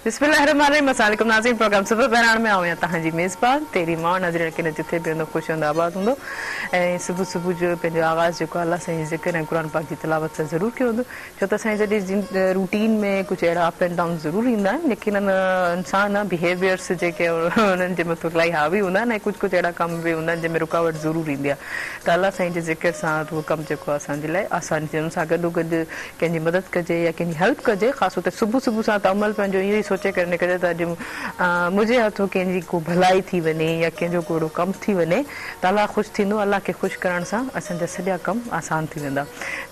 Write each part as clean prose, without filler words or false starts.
بسم الله الرحمٰن الرحيم السلام عليڪم ناظرين پروگرام صبح مهراڻ ۾ آئون آهيان توهان جي ميزبان تيري ماء ناظرين يقينن جٿي به هوندو خوش هوندو آباد هوندو ۽ صبح صبح جو پنهنجو آغاز جيڪو آهي الله سائين جي ذڪر ۽ قرآن پاڪ جي تلاوت سان ضرور ڪيو هوندو ڇو ته اسان جي جڏهن روٽين ۾ ڪجهه اهڙا اپ اينڊ ڊائونز ضرور ايندا آهن يقينن انسان آهي بيهيويئرس جيڪي انهن جي مٿان الاهي حاوي هوندا آهن ۽ ڪجهه ڪجهه اهڙا ڪم به هوندا آهن جنهن ۾ رڪاوٽ ضرور ايندي آهي ته الله سائين جي ذڪر سان اهو ڪم جيڪو آهي اسان جي لاء آسان ٿي وڃي ان سان گڏو گڏ ڪنهن جي مدد ڪجي يا ڪنهن جي هيلپ ڪجي خاص طور تي صبح صبح سان ته عمل پنهنجو اهو ئي سوچي ڪري نڪرجي ته اڄ منهنجي هٿو ڪنهن جي ڪو ڀلائي ٿي وڃي يا ڪنهن جو ڪو اهڙو ڪم ٿي وڃي ته الله خوش ٿيندو الله کي خوش ڪرڻ سان اسان جا سڄا ڪم آسان ٿي ويندا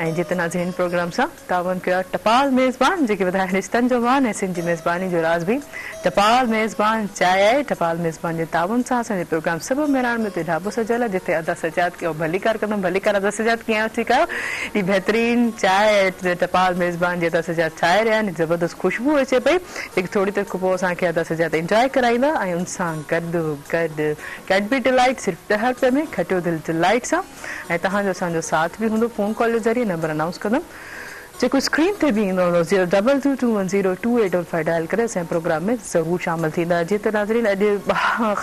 ۽ جتي ناظرين هن پروگرام سان تعاون ڪيو آهي ٽپال ميزبان جيڪي وڌائي رشتن جو مان ۽ سنڌ جي ميزباني جو راز به ٽپال ميزبان چانهه آهي ٽپال ميزبان جي تعاون سان اسان جي پروگرام صبح مهراڻ ۾ اتي ڍاٻو سجيل آهي جتي ادا سجاد کي آئون ڀليڪار ڪندم ڀليڪار ادا سجاد ڪيئن آهيو ٺيڪ آهيو هي بهترين چانهه ٽپال ميزبان جي ادا سجاد ٺاهي رهيا آهن زبردست خوشبو اچي پئي جيڪي ٿوري دير کان پوء اسان کي ادا سجاد انجواء ڪرائيندا ۽ ان سان گڏ گڏ ڪيڊبري ڊيلائيٽ صرف 10 رپئي ۾ کٽيو دل ڊيلائيٽ سان ۽ توهان جو اسان جو ساٿ به هوندو فون ڪال جي ذريعي نمبر انائونس ڪندم جيڪو اسڪرين تي به ايندو هوندو zero double two two one zero two eight one five dial ڪري اسان جي پروگرام ۾ ضرور شامل ٿيندا جيئن ته ناظرين اڄ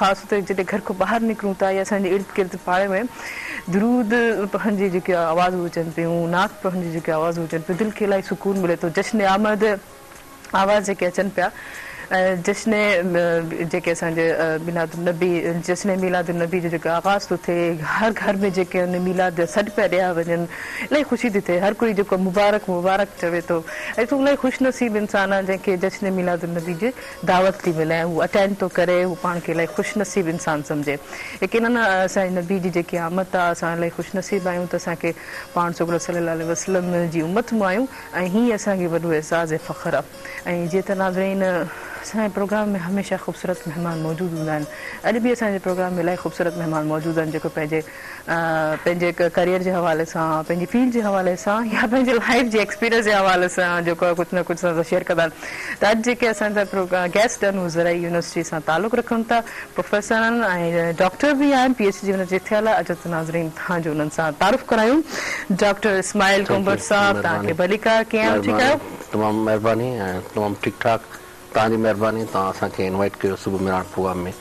خاص طور تي جڏهن گهر کان ٻاهر نڪرون ٿا يا اسان جي ارد گرد پاڙي ۾ درود پڙهڻ جي جيڪي آوازون اچن پيون نعت پڙهڻ جي جيڪي آوازون اچن پيون دل کي الاهي سڪون ملي ٿو جشن آمد آواز جيڪي اچن پيا جشن جيڪي اسان جي ميلاد النبي جشن ميلاد النبي جو جيڪو آغاز ٿو ٿئي هر گهر ۾ جيڪي ان ميلاد جا سڏ پيا ڏيا وڃن الاهي خوشي ٿي ٿئي هر ڪوئي جيڪو مبارڪ مبارڪ چوي ٿو ۽ تون الاهي خوش نصيب انسان آهين جنهن کي جشن ميلاد النبي جي دعوت ٿي ملي ۽ هو اٽينڊ ٿو ڪري هو پاڻ کي الاهي خوش نصيب انسان سمجهي يقينن اسان جي نبي جي جيڪي آمد آهي اسان الاهي خوش نصيب آهيون ته اسان کي پاڻ سڳورا صلي الله عليه وسلم جي امت مان آهيون ۽ هي اسان کي وڏو اعزاز ۽ فخر آ ۽ جيئن ته ناظرين اسان جي پروگرام ۾ هميشه خوبصورت مهمان موجود هوندا آهن اڄ به اسان جي پروگرام ۾ الاهي خوبصورت مهمان موجود آهن جيڪو پنهنجي پنهنجي ڪريئر جي حوالي سان پنهنجي فيلڊ جي حوالي سان يا پنهنجي لائف جي ايڪسپيرينس جي حوالي سان جيڪو آهي ڪجهه نه ڪجهه اسان سان شيئر ڪندا آهن ته اڄ جيڪي اسان جا گيسٽ آهن هو زرعي يونيورسٽي سان تعلق رکن ٿا پروفيسر آهن ۽ ڊاڪٽر به آهن پي ايڇ ڊي انهن جي ٿيل آهي اچو ته ناظرين توهان جو انهن سان تعارف ڪرايون ڊاڪٽر اسماعيل ڪنڀر صاحب توهان کي ڀليڪار ڪيئن آهيو ٺيڪ آهيو. تمام مهرباني ۽ تمام ٺيڪ ٺاڪ توهان جي مهرباني توهان اسان کي انوائيٽ ڪيو صبح مهراڻ پروگرام ۾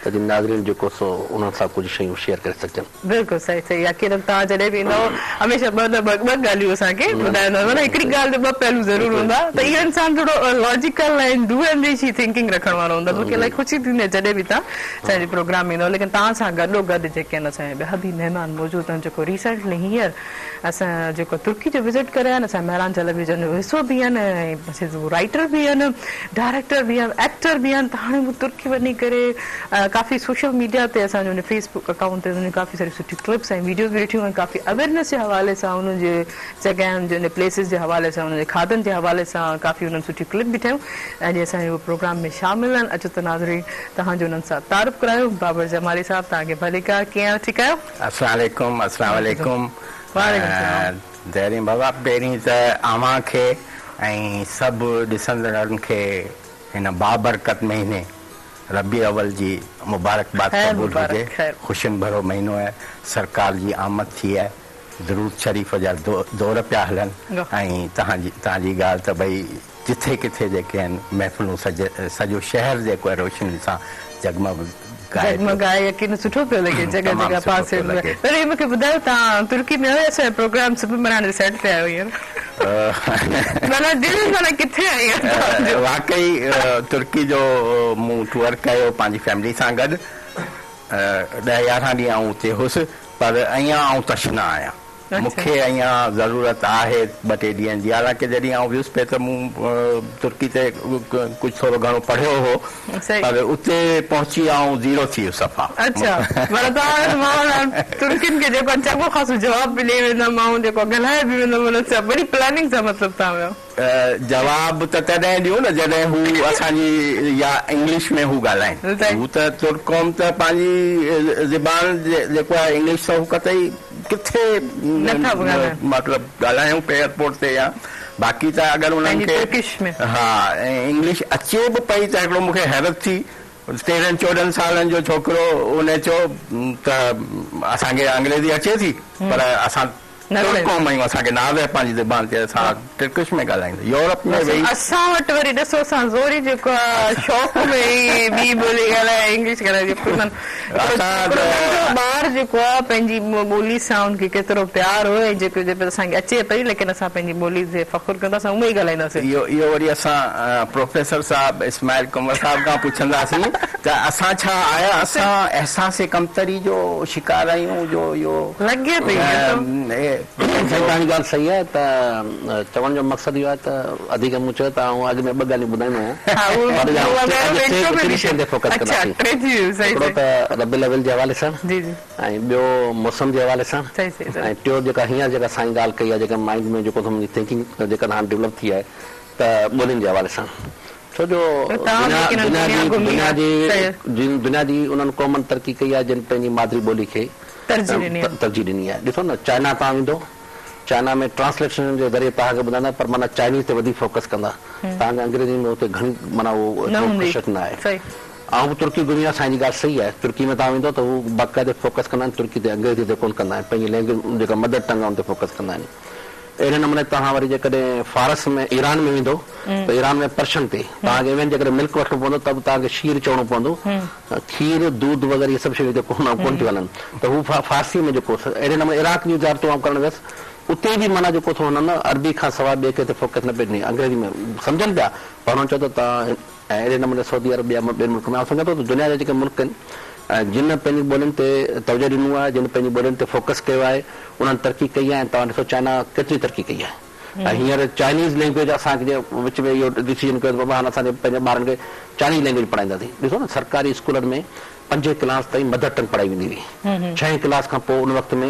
ته جيئن ناظرين جيڪو سو انهن سان ڪجهه شيون شيئر ڪري سگهجن. بلڪل صحيح صحيح يقينن توهان جڏهن به ايندا آهيو هميشه ٻه نه ٻه ٻه ڳالهيون اسان کي ٻڌائيندا آهيو معنيٰ هڪڙي ڳالهه جو ٻه پهلو ضرور هوندا ته اهو انسان ٿورو لاجيڪل ۽ دور انديشي ٿنڪنگ رکڻ وارو هوندو آهي مون کي الاهي خوشي ٿيندي آهي جڏهن به توهان اسان جي پروگرام ۾ ايندا آهيو ليڪن توهان سان گڏو گڏ جيڪي آهن اسان جا ٻيا به مهمان موجود آهن جيڪو ريسنٽلي هينئر اسان جيڪو ترڪي جو وزٽ ڪري آيا آهن اسان مهراڻ ٽيليويزن جو حصو به آهن ۽ رائيٽر به آهن ڊائريڪٽر به آهن ايڪٽر به آهن ته هاڻي هو ترڪي وڃي ڪري ڪافي سوشل ميڊيا تي اسان جو ان فيس بڪ اڪائونٽ تي انهن جون ڪافي ساريون سٺيون ڪلپس ۽ ويڊيوز به ڏٺيون ۽ ڪافي اويرنيس جي حوالي سان انهن جي جڳهين جي ان پليسز جي حوالي سان انهن جي کاڌن جي حوالي سان ڪافي انهن سٺيون ڪلپ به ٺاهيون ۽ اڄ اسان جو پروگرام ۾ شامل آهن اچو ته ناظرين توهان جو انهن سان تعارف ڪرايون بابر جمالي صاحب توهان کي ڀليڪار ڪيئن آهيو ٺيڪ آهيو. السلام عليڪم السلام عليڪم وعليڪم السلام. زرين بابا پهرين ته اوهان کي ۽ سڀ ڏسندڙن کي هن بابرڪت مهيني ربيع اول جي مبارڪباد خير قبول مبارڪ هجي. خير. خوشين ڀريو مهينو آهي. سرڪار جي آمد ٿي آهي. درود شريف جا دور پيا هلن ۽ توهان جي توهان جي ڳالهه ته ڀئي جٿي ڪٿي جيڪي آهن محفلون سڄو شهر جيڪو آهي روشنين سان جڳمڳ ڳائي پيو. جڳمڳ آهي يقين سٺو پيو لڳي جڳهه تمام جڳهه سٺو پاسي پيو ۾ لڳي. پر هي مونکي ٻڌايو توهان ترڪي ۾ آهيو يا اسان جي پروگرام صبح مهراڻ جي سيٽ تي آهيو هينئر معنيٰ دل معنيٰ ڪٿي آهي هينئر توهان جو. واقعي ترڪي جو مون ٽوئر ڪيو پنهنجي فيملي سان گڏ 10 11 ڏينهن آئون اتي هيس پر اڃا آئون تشنه آهيان. مون کي اڃا ضرورت آهي ٻه ٽي ڏينهن جي. حالانڪه جڏهن آئون ويس پئي ته مون ترڪي تي ڪجهه ٿورو گهڻو پڙهيو هو پر اتي پهچي آئون زيرو ٿي ويس صفا. اڇا معنيٰ توهان مان ترڪين کي جيڪو چڱو خاصو جواب به ڏئي ويندم آئون جيڪو ڳالهائي به ويندم انهن سان وڏي پلاننگ سان مطلب توهان ويو. جواب ته تڏهن ڏيون نه جڏهن هو اسان جي يا انگلش ۾ هو ڳالهائين. هو ته ترڪ قوم ته پنهنجي زبان جيڪو آهي انگلش ته هو قطعي ڪٿي مطلب ڳالهايون پئي ايئرپورٽ تي يا باقي ته اگر انهن کي ها انگلش اچي به پئي ته هڪڙو مون کي حيرت ٿي 13 14 سالن جو ڇوڪرو ان چيو ته اسان کي انگريزي اچي ٿي پر اسان ترڪ قوم آهيون اسان کي ناز آهي پنهنجي زبان تي اسان ٽرڪش ۾ ڳالهائيندا يورپ ۾ ويهي. اسان وٽ وري ڏسو اسان زوري جيڪو آ شوق ۾ ئي ٻي ٻولي ڳالهائي انگلش ڳالهائي جيڪو هڪڙو ننڍو ٻار جيڪو آ پنهنجي ٻولي سان ان کي ڪيترو پيار هو ۽ جيڪو جيڪو اسان کي اچي پئي ليڪن اسان پنهنجي ٻولي تي فخر ڪيون ٿا اسان اونئن ئي ڳالهائينداسين. اهو اهو وري اسان پروفيسر صاحب اسماعيل ڪنور صاحب کان پڇنداسين ته اسان ڇا آيا اسان احساس ڪمتري جو شڪار آهيون جو اهو لڳي ٿو ائين ٿو. سائين توهان جي ڳالهه صحيح آهي ته چوڻ جو مقصد اهو آهي ته وڌيڪ مون چيو ته آئون اڳ ۾ ٻه ڳالهيون ٻڌايون آهن پر اڄ ٽن شين تي فوڪس ڪنداسين هڪڙو ته ربيع الاول جي حوالي سان ۽ ٻيو موسم جي حوالي سان ۽ ٽيو جيڪا هينئر جيڪا سائين ڳالهه ڪئي آهي جيڪا مائينڊ ۾ جيڪو منهنجي ٿنڪنگ جيڪا هاڻي ڊولپ ٿي آهي ته ٻولين جي حوالي سان ڇو جو دنيا جي دنيا جي انهن قومن ترقي ڪئي آهي جن پنهنجي مادري ٻولي کي ترجيح ڏني آهي. ڏسو نه چائنا توهان ويندو چائنا ۾ ٽرانسليشن جي ذريعي توهان کي ٻڌائيندا پر معنيٰ چائنيز تي وڌيڪ فوڪس ڪندا توهان کي انگريزي ۾ اتي گهڻي معنيٰ اهو ايترو ڪشش نه آهي. آئون به ترڪي گهمي آيان سائين جي ڳالهه صحيح آهي ترڪي ۾ توهان ويندو ته هو باقاعدي فوڪس ڪندا آهن ترڪي تي انگريزي تي ڪونه ڪندا آهن پنهنجي لينگويج جيڪا مدر ٽنگ آهي ان تي فوڪس ڪندا آهن. اهڙي نموني توهان وري جيڪڏهن فارس ۾ ايران ۾ ويندو ته ايران ۾ پرشن تي توهان کي ايون جيڪڏهن ملڪ وٺڻو پوندو ته به توهان کي شير چوڻو پوندو کير دودھ وغيره اهي سڀ شيون هتي ڪونه ڪونه ٿيون هلن ته هو فارسي ۾ جيڪو اهڙي نموني عراق جون زيارتون آئون ڪرڻ ويس اتي به معنيٰ جيڪو سو هنن عربي کان سواء ٻئي ڪنهن تي فوڪس نه پئي ڏني انگريزي ۾ سمجهن پيا پر هنن چيو ته توهان ۽ اهڙي نموني سعودي عرب يا ٻين ملڪن ۾ آئون سمجهان ٿو ته دنيا جا جيڪي ملڪ آهن جن پنهنجي ٻولين تي توجه ڏنو آهي جن پنهنجي ٻولين تي فوڪس ڪيو آهي انهن ترقي ڪئي آهي ۽ توهان ڏسو چائنا ڪيتري ترقي ڪئي آهي ۽ هينئر چائنيز لينگويج اسان جي وچ ۾ اهو ڊسيزن ڪيو ته بابا هاڻ اسان جي پنهنجي ٻارن کي چائنيز لينگويج پڙهائينداسين ڏسو نه سرڪاري اسڪولن ۾ پنجين ڪلاس تائين مدر ٽنگ پڙهائي ويندي هئي ڇهين ڪلاس کان پوء ان وقت ۾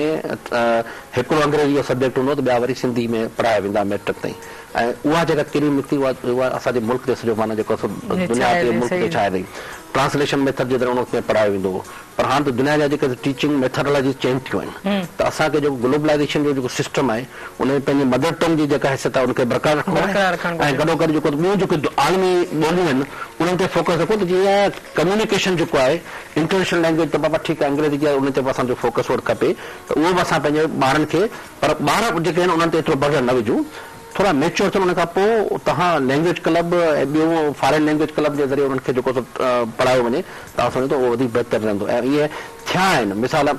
هڪڙو انگريزي جو سبجيڪٽ هوندو هو ته ٻيا وري سنڌي ۾ پڙهايا ويندا ميٽرڪ تائين ۽ اها جيڪا ڪريم نڪتي اها اها اسان جي ملڪ تي سڄو معنيٰ جيڪو سو دنيا تي ملڪ تي ڇانيل رهي. ٽرانسليشن ميٿڊ جي ذريعي ان وقت ۾ پڙهايو ويندو هو پر هاڻ ته دنيا جا جيڪي ٽيچنگ ميٿاڊالاجيز چينج ٿيون آهن ته اسان کي جيڪو گلوبلائيزيشن جو جيڪو سسٽم آهي ان ۾ پنهنجي مدر ٽنگ جي جيڪا حيثيت آهي ان کي برقرار رکڻو آهي ۽ گڏوگڏ جيڪو ٻيون جيڪي عالمي ٻوليون آهن انهن تي فوڪس رکون ته جيئن ڪميونيڪيشن جيڪو آهي انٽرنيشنل لينگويج ته بابا ٺيڪ آهي انگريزي جي ان تي به اسان جو فوڪس هئڻ کپي ته اهو به اسان پنهنجي ٻارن کي پر ٻار جيڪي آهن انهن تي ايترو برڊن نه وجهون ٿورا ميچوئر ٿين ان کان پوء توهان لينگويج ڪلب ۽ ٻيون فارين لينگويج ڪلب جي ذريعي انهن کي جيڪو سو پڙهايو وڃي ته آئون سمجهان ٿو اهو وڌيڪ بهتر رهندو ۽ ائين ٿيا آهن مثال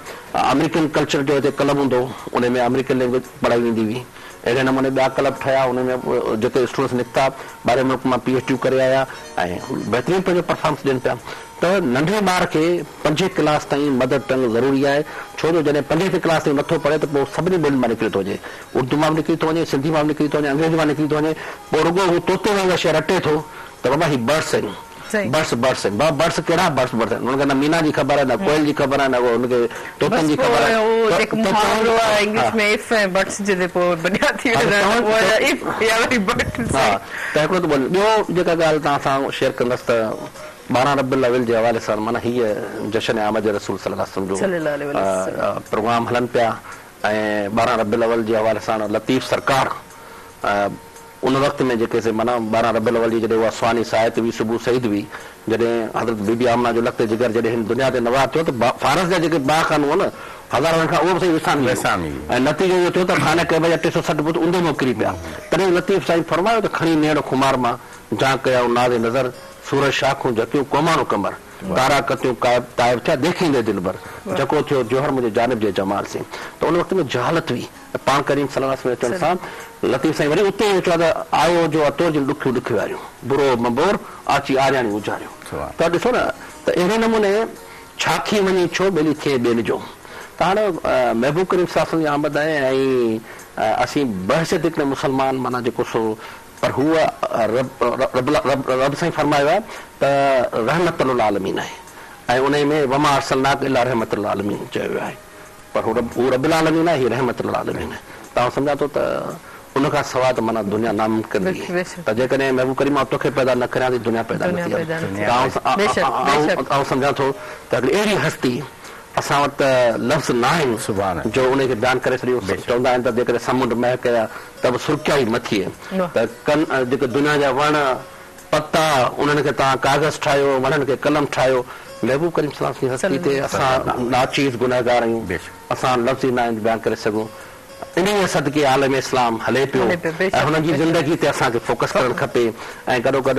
آمريڪن ڪلچر جو هتي ڪلب هوندو هو ان ۾ آمريڪن لينگويج پڙهائي ويندي هئي اهڙي نموني ٻيا ڪلب ٺهيا ان ۾ جيڪي اسٽوڊنٽس نڪتا ٻاهرين ملڪ مان پي ايڇ ڊيون ڪري آيا ۽ بهترين پنهنجو پرفارمنس ڏين پيا ته ننڍي ٻار کي پنجين ڪلاس تائين مدر ٽنگ ضروري آهي ڇو جو جڏهن پنجين ڪلاس تائين نٿو پڙهي ته پوء سڀني ٻولين مان نڪري ٿو وڃي اردو مان به نڪري ٿو وڃي سنڌي مان به نڪري ٿو وڃي انگريزي مان نڪري ٿو وڃي پوء رڳو هو طوطي وانگر شيء رٽي ٿو ته بابا هي برڊس آهن برڊس برڊس آهن بابا برڊس ڪهڙا برڊس برڊس آهن هن کي نه مينا جي خبر آهي نه ڪوئل جي خبر آهي نه هن کي طوطن جي خبر آهي اهو جيڪو محاورو آهي انگلش ۾ if ۽ بٽس جي تي پوء بنياد ٿي ويندا آهن اهو if يا وري بٽ ها ته هڪڙو ته ٻولي ٻيو جيڪا ڳالهه توهان سان شيئر ڪندس ته 12 ربيع الاول جي حوالي سان معنيٰ هيء جشن آمد رسول صلي الله عليه وسلم جو پروگرام هلن پيا ۽ 12 ربيع الاول جي حوالي سان لطيف سرڪار ان وقت ۾ جيڪي سي معنيٰ 12 ربيع الاول جي جڏهن اها سهاني ساعت هئي صبح سعيد هئي جڏهن حضرت بي بي آمنه جو لخت جگر جڏهن هن دنيا تي نوار ٿيو ته فارس جا جيڪي باغ خانو هو نه هزار ورهين کان اهو به سائين وسامي ويو ۽ نتيجو اهو ٿيو ته خانه ڪعبه جا 360 بت اونڌو منهن ڪري پيا تڏهن لطيف سائين فرمايو ته کڻي نيڻ خمار مان جان ڪيائون ناز نظر سورج شاخون جهڪيون ڪوماڻو قمر تارا ڪتيون تائب ٿيا ديکيندي دلبر جهڪو ٿيو جوهر منهنجي جانب جي جمال سين ته ان وقت ۾ جهالت هئي ۽ پاڻ ڪريم صلي الله عليه وسلم اچڻ سان لطيف سائين وري اتي ئي چيو ته آيو جو اتور جن ڏکيون ڏک واريون برو منبور آچي آرياڻي اجاريون ته ڏسو نه ته اهڙي نموني ڇاکي وڃي ڇو ٻيلي ٿئي ٻيل جو ته هاڻي محبوب ڪريم صلي الله عليه وسلم جي آمد آهي ۽ اسين بحيثيت هڪڙي مسلمان معنيٰ جيڪو سو پر هو رب رب رب سائين فرمايو آهي ته رحمت للعالمين آهي ۽ انهي ۾ وما ارسلناک الا رحمت للعالمين چيو ويو آهي پر هو رب هو رب العالمين آهي هي رحمت للعالمين آهي ته آئون سمجهان ٿو ته ان کان سواء ته معنيٰ دنيا ناممڪن هئي ته جيڪڏهن محبوب ڪريم آئون توکي پيدا نه ڪريان ته دنيا پيدا نه ٿئي ها ته آئون آئون سمجهان ٿو ته هڪڙي اهڙي هستي اسان وٽ ته لفظ ناهن جو انهي کي بيان ڪري ڇڏيون چوندا آهن ته جيڪڏهن سمنڊ مهڪيا ته به سرڪيائي نه ٿئي ته ڪن جيڪي دنيا جا وڻ پتا انهن کي توهان ڪاغذ ٺاهيو وڻن کي قلم ٺاهيو محبوب ڪريم صلي الله عليه وسلم جي هستي تي اسان ناچيز گنهگار آهيون اسان لفظ ئي ناهن جو بيان ڪري سگهون. انهيء صدقي عالم اسلام هلي پيو ۽ هنن جي زندگي تي اسان کي فوڪس ڪرڻ کپي ۽ گڏوگڏ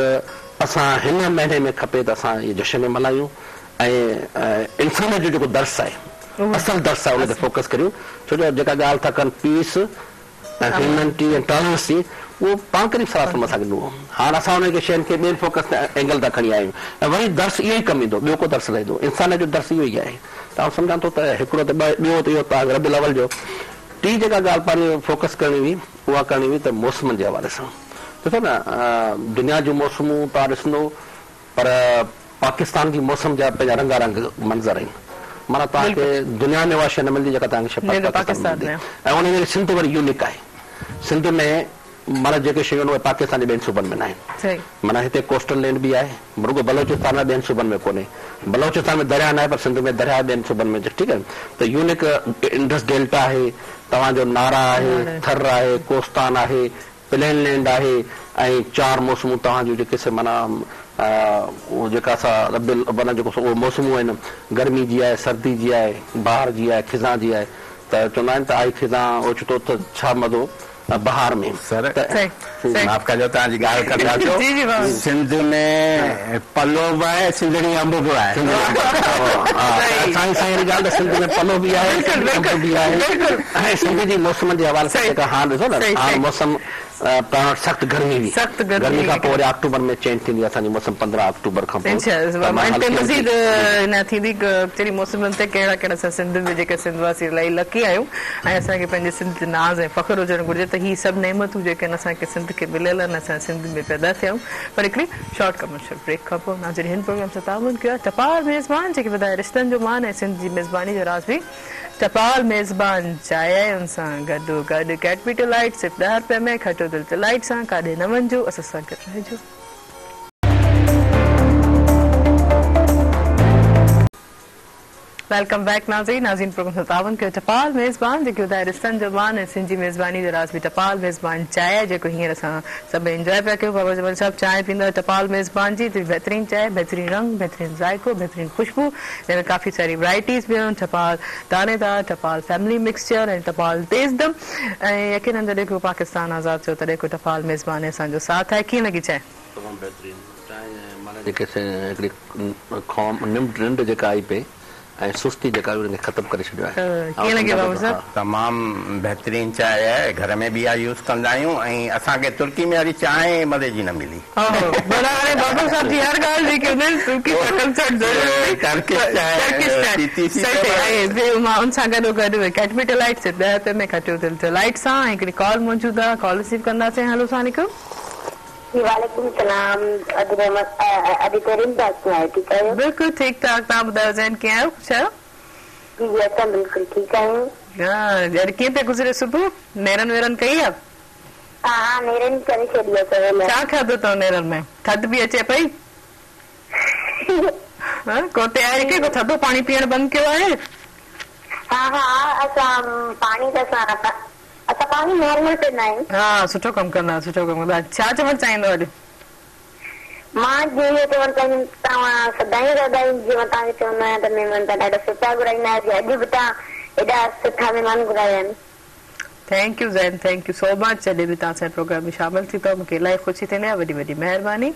اسان هن مهيني ۾ کپي ته اسان اهي جشن ملهايون ۽ انسانيت جو جيڪو درس آهي اصل درس آهي ان تي فوڪس ڪريون ڇو جو جيڪا ڳالهه ٿا ڪن پيس ۽ هيومينٽي ۽ ٽالرنس جي اهو پاڻ ڪريم صلي الله عليه وسلم اسان کي ڏنو هو هاڻ اسان انهن کي شين کي ٻين فوڪس اينگل تان کڻي آيا آهيون ۽ وري درس اهو ئي ڪم ايندو ٻيو ڪو درس نه ايندو انسانيت جو درس اهو ئي آهي ته آئون سمجهان ٿو ته هڪڙو ته ٻه ٻيو ته اهو توهان کي ربيع الاول جو ٽين جيڪا ڳالهه پنهنجي فوڪس ڪرڻي هئي اها ڪرڻي هئي ته موسمن جي حوالي سان ڏسو نه دنيا جون موسمون توهان ڏسندو پر پاڪستان جي موسم جا پنهنجا رنگا رنگ منظر آهن معنيٰ توهان کي دنيا ۾ اها شيء نه ملندي جيڪا توهان کي پاڪستان ۾ ملندي ۽ ان ۾ سنڌ وري يونيڪ آهي سنڌ ۾ معنيٰ جيڪي شيون آهن اهي پاڪستان جي ٻين صوبن ۾ ناهن معنيٰ هتي ڪوسٽل لينڊ به آهي رڳو بلوچستان ۾ ٻين صوبن ۾ ڪونهي بلوچستان ۾ درياء ناهي پر سنڌ ۾ درياء ٻين صوبن ۾ ٺيڪ آهي ته يونيڪ انڊس ڊيلٽا آهي توهان جو نارا آهي ٿر آهي ڪوستان آهي پلين لينڊ آهي ۽ چار موسمون توهان جون جيڪي سي معنيٰ اهو جيڪا سا ربيع معنيٰ جيڪو سو اهو موسمون آهن گرمي جي آهي سردي جي آهي بهار جي آهي خزان جي آهي ته چوندا آهن ته آئي خزان اوچتو ته ڇا مزو بهار ۾ سر ته معاف ڪجو توهان جي ڳالهه ڪٽيان ٿو سنڌ ۾ پلو به آهي سنڌڙي انب به آهي. سائين سائين اهڙي ڳالهه ته سنڌ ۾ پلو به آهي سنڌڙي انب به آهي ۽ سنڌ جي موسمن جي حوالي سان جيڪا هاڻ ڏسو نه هاڻ موسم پاڻ وٽ سخت گرمي هئي گرمي کان پوء وري آڪٽوبر ۾ چينج ٿيندي اسان جي موسم 15 آڪٽوبر کان پوء ته مزيد نه ٿيندي ڪهڙي موسمن تي ڪهڙا ڪهڙا اسان سنڌ ۾ جيڪا سنڌ واسي الاهي لڪي آهيون ۽ اسان کي پنهنجي سنڌ تي ناز ۽ فخر هجڻ گهرجي ته هي سڀ نعمتون جيڪي آهن اسان کي سنڌ کي مليل آهن اسان سنڌ ۾ پيدا ٿيا آهيون پر هڪڙي شارٽ ڪمرشل بريڪ کان پوء ناظرين هن پروگرام سان تعاون ڪيو آهي ٽپال ميزبان جيڪي وڌائي رشتن جو مان ۽ سنڌ جي ميزباني جو راز به ٽپال ميزبان چانهه آهي ان سان گڏو گڏ ڪيٽ بي ڊيلائيٽ صرف 10 رپيا ۾ کٽو دل ڊيلائيٽ سان ڪاڏي نه وڃجو اسان سان گڏ رهجو. Welcome back ناظرين ناظرين پروگرام سان تعاون ڪيو ٽپال ميزبان جيڪي وڌائي رشتن جو مان ۽ سنڌ جي ميزباني جو راز به ٽپال ميزبان چانهه آهي جيڪو هينئر اسان سڀ انجواء پيا ڪيون بابا جمال صاحب چانهه پيئندا ٽپال ميزبان جي بهترين چانهه بهترين رنگ بهترين ذائقو بهترين خوشبو جنهن ۾ ڪافي ساري ورائٽيز به آهن ٽپال دانيدار ٽپال فيملي مڪسچر ۽ ٽپال تيز دم ۽ يقينن جڏهن کان پاڪستان آزاد ٿيو تڏهن کان ٽپال ميزبان اسان جو ساٿ آهي ڪيئن لڳي چانهه؟ تمام بهترين چانهه معنيٰ جيڪي سي هڪڙي خوم ننڊ ننڊ جيڪا آئي پئي ۽ سستي جيڪا آئي ان کي ختم ڪري ڇڏيو آهي ڪيئن لڳي بابر صاحب؟ تمام بهترين چانهه آهي گهر ۾ به اها يوز ڪندا آهيون ۽ اسان کي ترڪي ۾ وري چانهه مزي جي نه ملي. اوهو ڀلا هاڻي بابر صاحب جي هر ڳالهه جيڪي هوندي آهن ترڪي سان ڪنسرٽ ضرور ٿي ٽرڪش چانهه پيتي سي صحيح صحيح ۽ ٻيو مان ان سان گڏو گڏ ڪيٽبري ڊيلائيٽ صرف 10 رپئي ۾ کٽيو دل ڊيلائيٽ سان ۽ هڪڙي ڪال موجود آهي ڪال رسيو ڪنداسين هيلو السلام عليڪم. جي وعليڪم السلام ادي رحمت ادي ڪريم صاحب ڪيئن آهيو ٺيڪ آهيو. بلڪل ٺيڪ ٺاڪ توهان ٻڌايو زين ڪيئن آهيو خوش آهيو. جي جي اسان بلڪل ٺيڪ آهيون. ها يار ڪيئن پيا گذري صبح نيرن ويرن ڪئي آ. ها ها نيرن ڪري ڇڏي آ سويل. ڇا کاڌو اٿو نيرن ۾ ٿڌ به اچي پئي. ها ڪو تياري ڪئي ڪو ٿڌو پاڻي پيئڻ بند ڪيو آهي. ها ها اسان پاڻي ته اسان اسان پاڻي نارمل پيئندا آهيون. ها سٺو ڪم ڪندا سٺو ڪم ڪندا ڇا چوڻ چاهيندو اڄ. مان جي اهو چوڻ چاهيندم توهان سدائين سدائين جيئن مان توهان کي چوندو آهيان ته مهمان توهان ڏاڍا سٺا گهرائيندا آهيو جيئن اڄ به توهان ايڏا سٺا مهمان گهرايا آهن. Thank you Zain thank you so much جڏهن به توهان اسان جي پروگرام ۾ شامل ٿي ٿو مونکي الاهي خوشي ٿيندي آهي وڏي وڏي مهرباني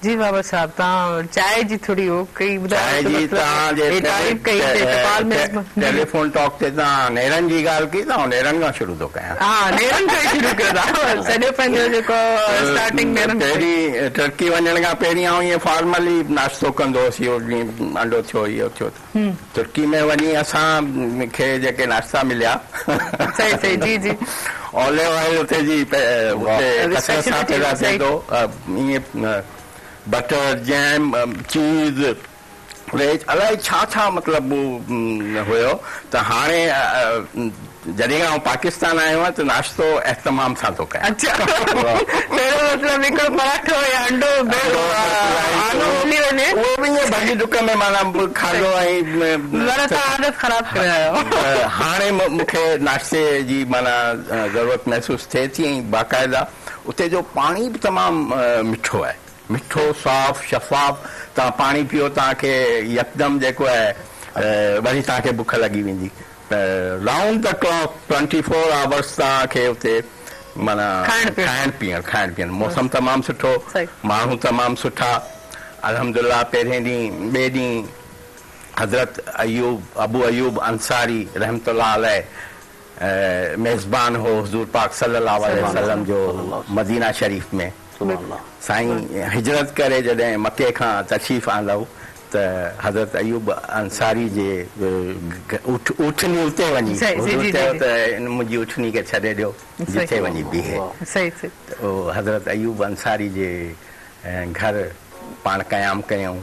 جي بابر صاحب توهان چانهه جي ٿوري هو ڪئي ٻڌايو چانهه جي توهان جي تعريف ڪئي ٽپال ۾ ٽيليفون ٽاڪ تي توهان نيرن جي ڳالهه ڪئي ته آئون نيرن کان شروع ٿو ڪيان. ها نيرن کان ئي شروع ڪيو ٿا سڄو پنهنجو جيڪو اسٽارٽنگ نيرن کان. پهرين ٽرڪي وڃڻ کان پهرين آئون ائين فارملي ناشتو ڪندو هوس اهو جيئن انڊو ٿيو اهو ٿيو ترڪي ۾ وڃي اسان کي جيڪي ناشتا مليا صحيح صحيح جي جي اوليو آئل اتي جي اتي ڪثرت سان پيدا ٿئي ٿو ائين بٽر جيم چيز ويج الائي ڇا ڇا مطلب هيو ته هاڻي جڏهن کان آئون پاڪستان آيو آهيان ته ناشتو اهتمام سان ٿو ڪيان. اڇا پهريون مطلب هڪڙو پراٺو يا انڊو آلو ملي وڃي. اهو به ائين ڀڄ ڊڪ ۾ معنيٰ کاڌو ۽ معنيٰ توهان عادت خراب ڪري آيا آهيو. هاڻي مون کي ناشتي جي معنيٰ ضرورت محسوس ٿئي ٿي ۽ باقاعده اتي جو پاڻي به تمام مٺو آهي. مٺو، صاف، شفاف، توهان پاڻي پيئو توهان کي يڪدم جيڪو آهي وري توهان کي بک لڳي ويندي. Round the clock 24 hours توهان کي اتي معنيٰ کائڻ پيئڻ کائڻ پيئڻ موسم تمام سٺو ماڻهو تمام سٺا الحمدلله پهرين ڏينهن ٻئي ڏينهن حضرت ايوب ابو ايوب انصاري رحمة الله عليه ميزبان هو حضور پاڪ صلي الله عليه وسلم جو مدينه شريف ۾ سائين هجرت ڪري جڏهن مڪي کان تشريف آندائون ته حضرت ايوب انصاري جي اٺني اتي وڃي حضور چيو ته منهنجي اٺني کي ڇڏي ڏيو جتي وڃي بيهي ته اهو حضرت ايوب انصاري جي گهر پاڻ قيام ڪيائون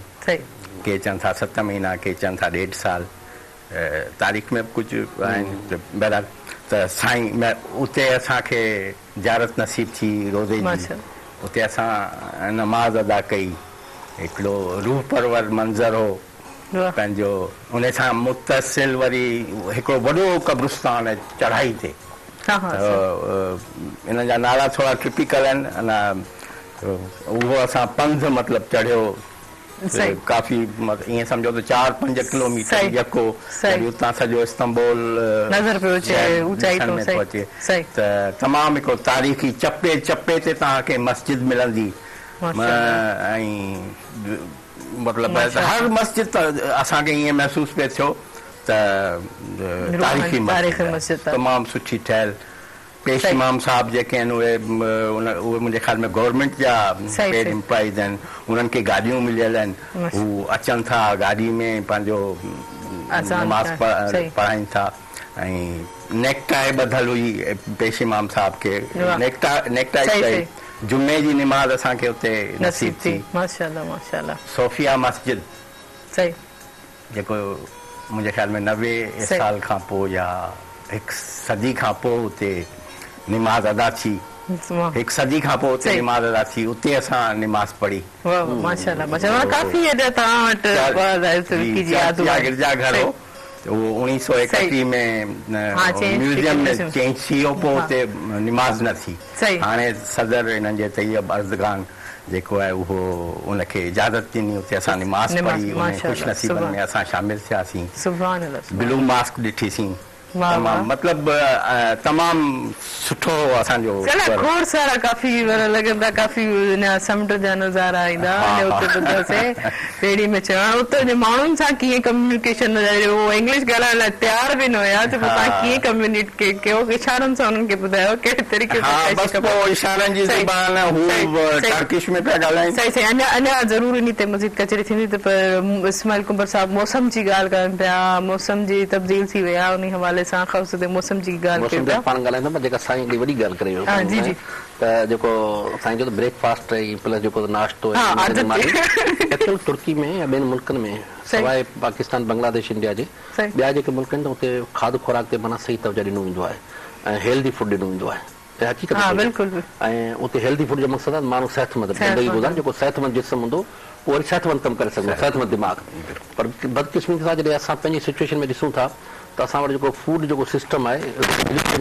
ڪي چون ٿا ست مهينا ڪي چون ٿا ڏيڍ سال تاريخ ۾ به ڪجهه آهن بهرحال ته سائين اتي اسان کي زيارت نصيب ٿي روضي جي اتي اسان نماز ادا ڪئي هڪڙو روح پرور منظر هو پنهنجو ان سان متصل وري هڪڙو وڏو قبرستان چڙهائي تي ته انهن جا نالا ٿورا ٽپيڪل آهن انا اهو اسان پنڌ مطلب چڙهيو ڪافي ائين سمجهو ته چار پنج ڪلوميٽر يڪو وري اتان سڄو استنبول نظر پيو اچي اوچائي ڏسڻ ۾ ٿو اچي ته تمام هڪڙو تاريخي چپي چپي تي توهان کي مسجد ملندي ۽ مطلب هر مسجد ته اسان کي ائين محسوس پئي ٿيو ته تاريخي مسجد تمام سٺي ٺهيل پيش امام صاحب جيڪي آهن اهي اهي منهنجي خيال ۾ گورنمينٽ جا پيڊ امپلائيز آهن انهن کي گاڏيون مليل آهن هو اچن ٿا گاڏي ۾ پنهنجو نماز پڙهائين ٿا ۽ نيڪ ٽائي ٻڌل هئي پيش امام صاحب کي نيڪ ٽائي چئي جمعي جي نماز اسان کي اتي نصيب ٿي ماشاءالله ماشاءالله صوفيا مسجد صحيح جيڪو منهنجي خيال ۾ 90 سال کان پوء يا هڪ صدي کان پوء اتي نماز ادا ٿي. هڪ صدي کان پوء اتي نماز ادا ٿي اتي اسان نماز پڙهي. واه واه ماشاءالله ماشاءالله ڪافي ايڏا توهان وٽ ترڪي جي يادون آهن. گرجا گهر هو اهو 1931 ۾ ميوزيم ۾ چينج ٿي ويو پوء اتي نماز نه ٿي. هاڻي صدر انهن جي طيب اردگان جيڪو آهي اهو ان کي اجازت ڏني اتي اسان نماز پڙهي انهن خوش نصيبن ۾ اسان شامل ٿياسين بلو ماسڪ ڏٺيسين تمام مطلب تمام سٺو هو اسان جو سر کوڙ سارا ڪافي لڳندا ڪافي سمنڊ جا نظارا ايندا اتي ٻڌاسين ٻيڙي ۾ چڙهڻ اتي جي ماڻهن سان ڪيئن ڪميونيڪيشن اهو انگلش ڳالهائڻ لاء تيار به نه هيا ته پوء توهان ڪيئن ڪميونيڪيٽ ڪيو اشارن سان انهن کي ٻڌايو ڪهڙي طريقي سان ها بس پوء اشارن جي زبان هو ٽرڪش ۾ پيا ڳالهائين. صحيح صحيح اڃا اڃا ضرور انهي تي مزيد ڪچهري ٿيندي ته پر اسماعيل ڪنڀر صاحب موسم جي ڳالهه ڪن پيا موسم جي تبديل ٿي وئي آهي انهي حوالي سان خاص طور تي موسم جي ڳالهه ڪيون پيا. موسم تي پاڻ ڳالهائيندا پر جيڪا سائين هڪڙي وڏي ڳالهه ڪري ويو جي جي. ته جيڪو سائين چيو ته بريڪ فاسٽ ۽ پلس جيڪو ناشتو ۽ منجهند جي ماني ايڪچوئل ترڪي ۾ يا ٻين ملڪن ۾ سواء پاڪستان بنگلاديش انڊيا جي ٻيا جيڪي ملڪ آهن ته اتي کاڌ خوراڪ تي معنيٰ صحيح توجه ڏنو ويندو آهي ۽ هيلدي فوڊ ڏنو ويندو آهي ۽ حقيقت ۾ ۽ اتي هيلدي فوڊ جو مقصد آهي ماڻهو صحتمند زندگي گذاري جيڪو صحتمند جسم هوندو اهو وري صحتمند ڪم ڪري سگهندو صحتمند دماغ پر بدقسمتي سان جڏهن اسان پنهنجي سچوئيشن ۾ ڏسون ٿا ته اسان وٽ جيڪو فوڊ جيڪو سسٽم آهي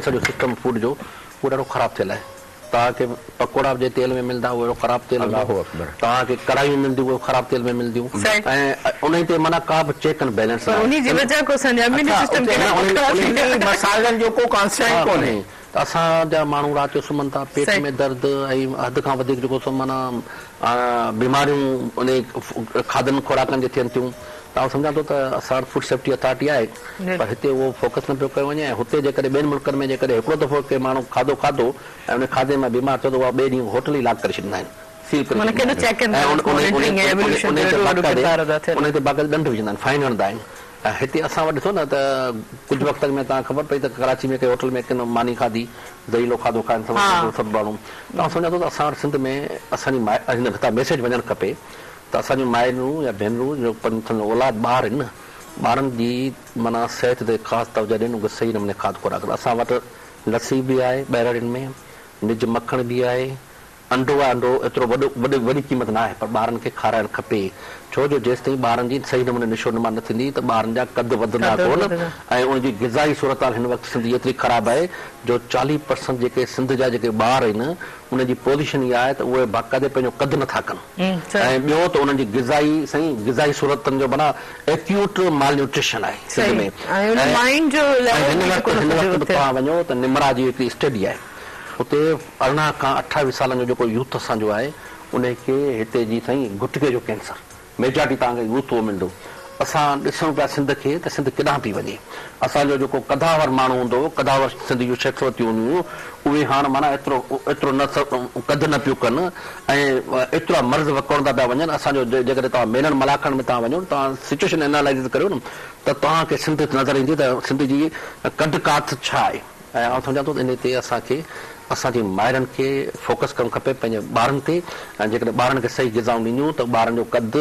سڄو سسٽم فوڊ جو اهو ڏاڍو خراب ٿيل آهي. توهان کي پڪوڙا به جنهن تيل ۾ ملندا اهو اهڙو خراب تيل هوندو. توهان کي ڪڙهايون ملنديون اهي به خراب تيل ۾ ملنديون ۽ انهي تي معنيٰ ڪا به چيڪ اينڊ بيلنس پر انهي جي وجه کان اسان جا اميوني سسٽم ڪيڏا پختا ٿي ويا. مصالحن جو ڪو ڪانسينٽ ڪونهي. ته اسان جا ماڻهو رات جو سمهن ٿا پيٽ ۾ درد ۽ حد کان وڌيڪ جيڪو سو معنيٰ بيماريون انهي کاڌن خوراڪن جي ٿين ٿيون. ته آئون سمجهان ٿو ته اسان وٽ فوڊ سيفٽي اٿارٽي آهي پر هتي اهو فوڪس نه پيو ڪيو وڃي ۽ هتي جيڪڏهن ٻين ملڪن ۾ جيڪڏهن هڪڙو دفعو ڪنهن ماڻهو کاڌو کاڌو ۽ ان کاڌي مان بيمار ٿيو ته اها ٻئي ڏينهن هوٽل ئي لاڪ ڪري ڇڏيندا آهن سيل ڪري ڇڏيندا آهن ۽ انهي تي باقاعده ڏنڊ وجهندا آهن فائن هڻندا آهن ۽ هتي اسان وٽ ڏسو نه ته ڪجهه وقت اڳ ۾ توهان کي خبر پئي ته ڪراچي ۾ ڪنهن هوٽل ۾ ڪن ماني کاڌي زهريلو کاڌو کائن سڀ ماڻهو ته آئون سمجهان ٿو ته اسان وٽ سنڌ ۾ اسان جي هتان ميسيج وڃڻ کپي ته اسان جون مائرون يا ڀينرون جو سندن اولاد ٻار آهن نه ٻارن جي معنيٰ صحت تي خاص توجه ڏين ان کي صحيح نموني کاڌ خوراڪ اسان وٽ لسي به آهي ٻهراڙين ۾ نج مکڻ به آهي انڊو آهي انڊو ايترو وڏو وڏي وڏي قيمت نه آهي پر ٻارن کي کارائڻ کپي ڇو جو جيستائين ٻارن جي صحيح نموني نشو نما نه ٿيندي ته ٻارن جا قد وڌندا ڪونه ۽ ان جي غذائي صورتحال هن وقت سنڌ جي ايتري خراب آهي جو 40 پرسنٽ جيڪي سنڌ جا جيڪي ٻار آهن انهن جي پوزيشن اها آهي ته اهي باقاعدي پنهنجو قد نه ٿا ڪن ۽ ٻيو ته انهن جي غذائي سائين غذائي صورتن جو معنيٰ ايڪيوٽ مال نيوٽريشن آهي سنڌ ۾ ۽ هن وقت هن وقت به توهان وڃو ته نمرا جي هڪڙي اسٽڊي آهي اتي 18 کان 28 سالن جو جيڪو يوٿ اسان جو آهي انهي کي هتي جي سائين گٽڪي جو ڪينسر ميجارٽي توهان کي يوٿ اهو ملندو. اسان ڏسون پيا سنڌ کي ته سنڌ ڪيڏانهن پئي وڃي. اسان جو جيڪو قداور ماڻهو هوندو هو، قداور سنڌ جون شخصيتون هونديون هيون، اهي هاڻ معنيٰ ايترو ايترو نه قد نه پيون ڪن ۽ ايترا مرض وڪوڙندا پيا وڃن. اسان جو جيڪڏهن توهان ميلن ملاکڙن ۾ توهان وڃو توهان سچوئيشن اينالائيز ڪريو نه ته توهان کي سنڌ نظر ايندي ته سنڌ جي قد ڪاٺ ڇا آهي. ۽ آئون سمجهان ٿو ته انهي تي اسان کي اسان جي مائرن کي فوڪس ڪرڻ کپي پنهنجي ٻارن تي ۽ جيڪڏهن ٻارن کي صحيح غذائون ڏينديون ته ٻارن جو قد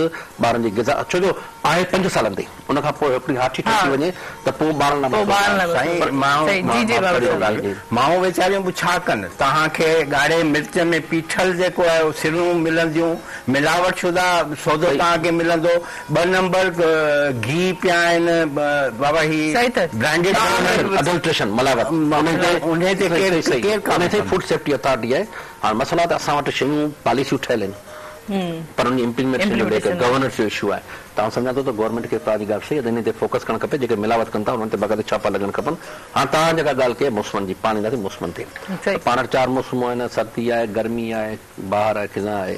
ٻارن جي غذا ڇو جو آهي 5 سالن تي ان کان پوء هڪڙي هاٺي ٺهي ٿي وڃي ته پوء ٻارن لاء مسئلو آهي. سائين مائون مائون ويچاريون به ڇا ڪن توهان کي ڳاڙهي مرچ ۾ پيٺل جيڪو آهي اهو سرون ملنديون ملاوٽ شده سودو توهان کي ملندو 2 نمبر گيهه پيا آهن بابا هي برانڊيڊ اڊلٽريشن ملاوٽ انهي تي ڪير ڪير انهي تي فوڊ سيفٽي اٿارٽي آهي هاڻ مسئلا ته اسان وٽ شيون پاليسيون ٺهيل آهن پر ان جي امپليمينٽيشن جو ليڪ گورننس جو اشو آهي ته آئون سمجهان ٿو ته گورنمينٽ کي توهان جي ڳالهه صحيح آهي ته انهي تي فوڪس ڪرڻ کپي جيڪي ملاوٽ ڪن ٿا انهن تي باقاعده ڇاپا لڳڻ کپن هاڻ توهان جيڪا ڳالهه ڪئي موسمن جي پاڻ اينداسين موسمن تي ته پاڻ وٽ 4 موسمون آهن سردي آهي گرمي آهي بهار آهي خزان آهي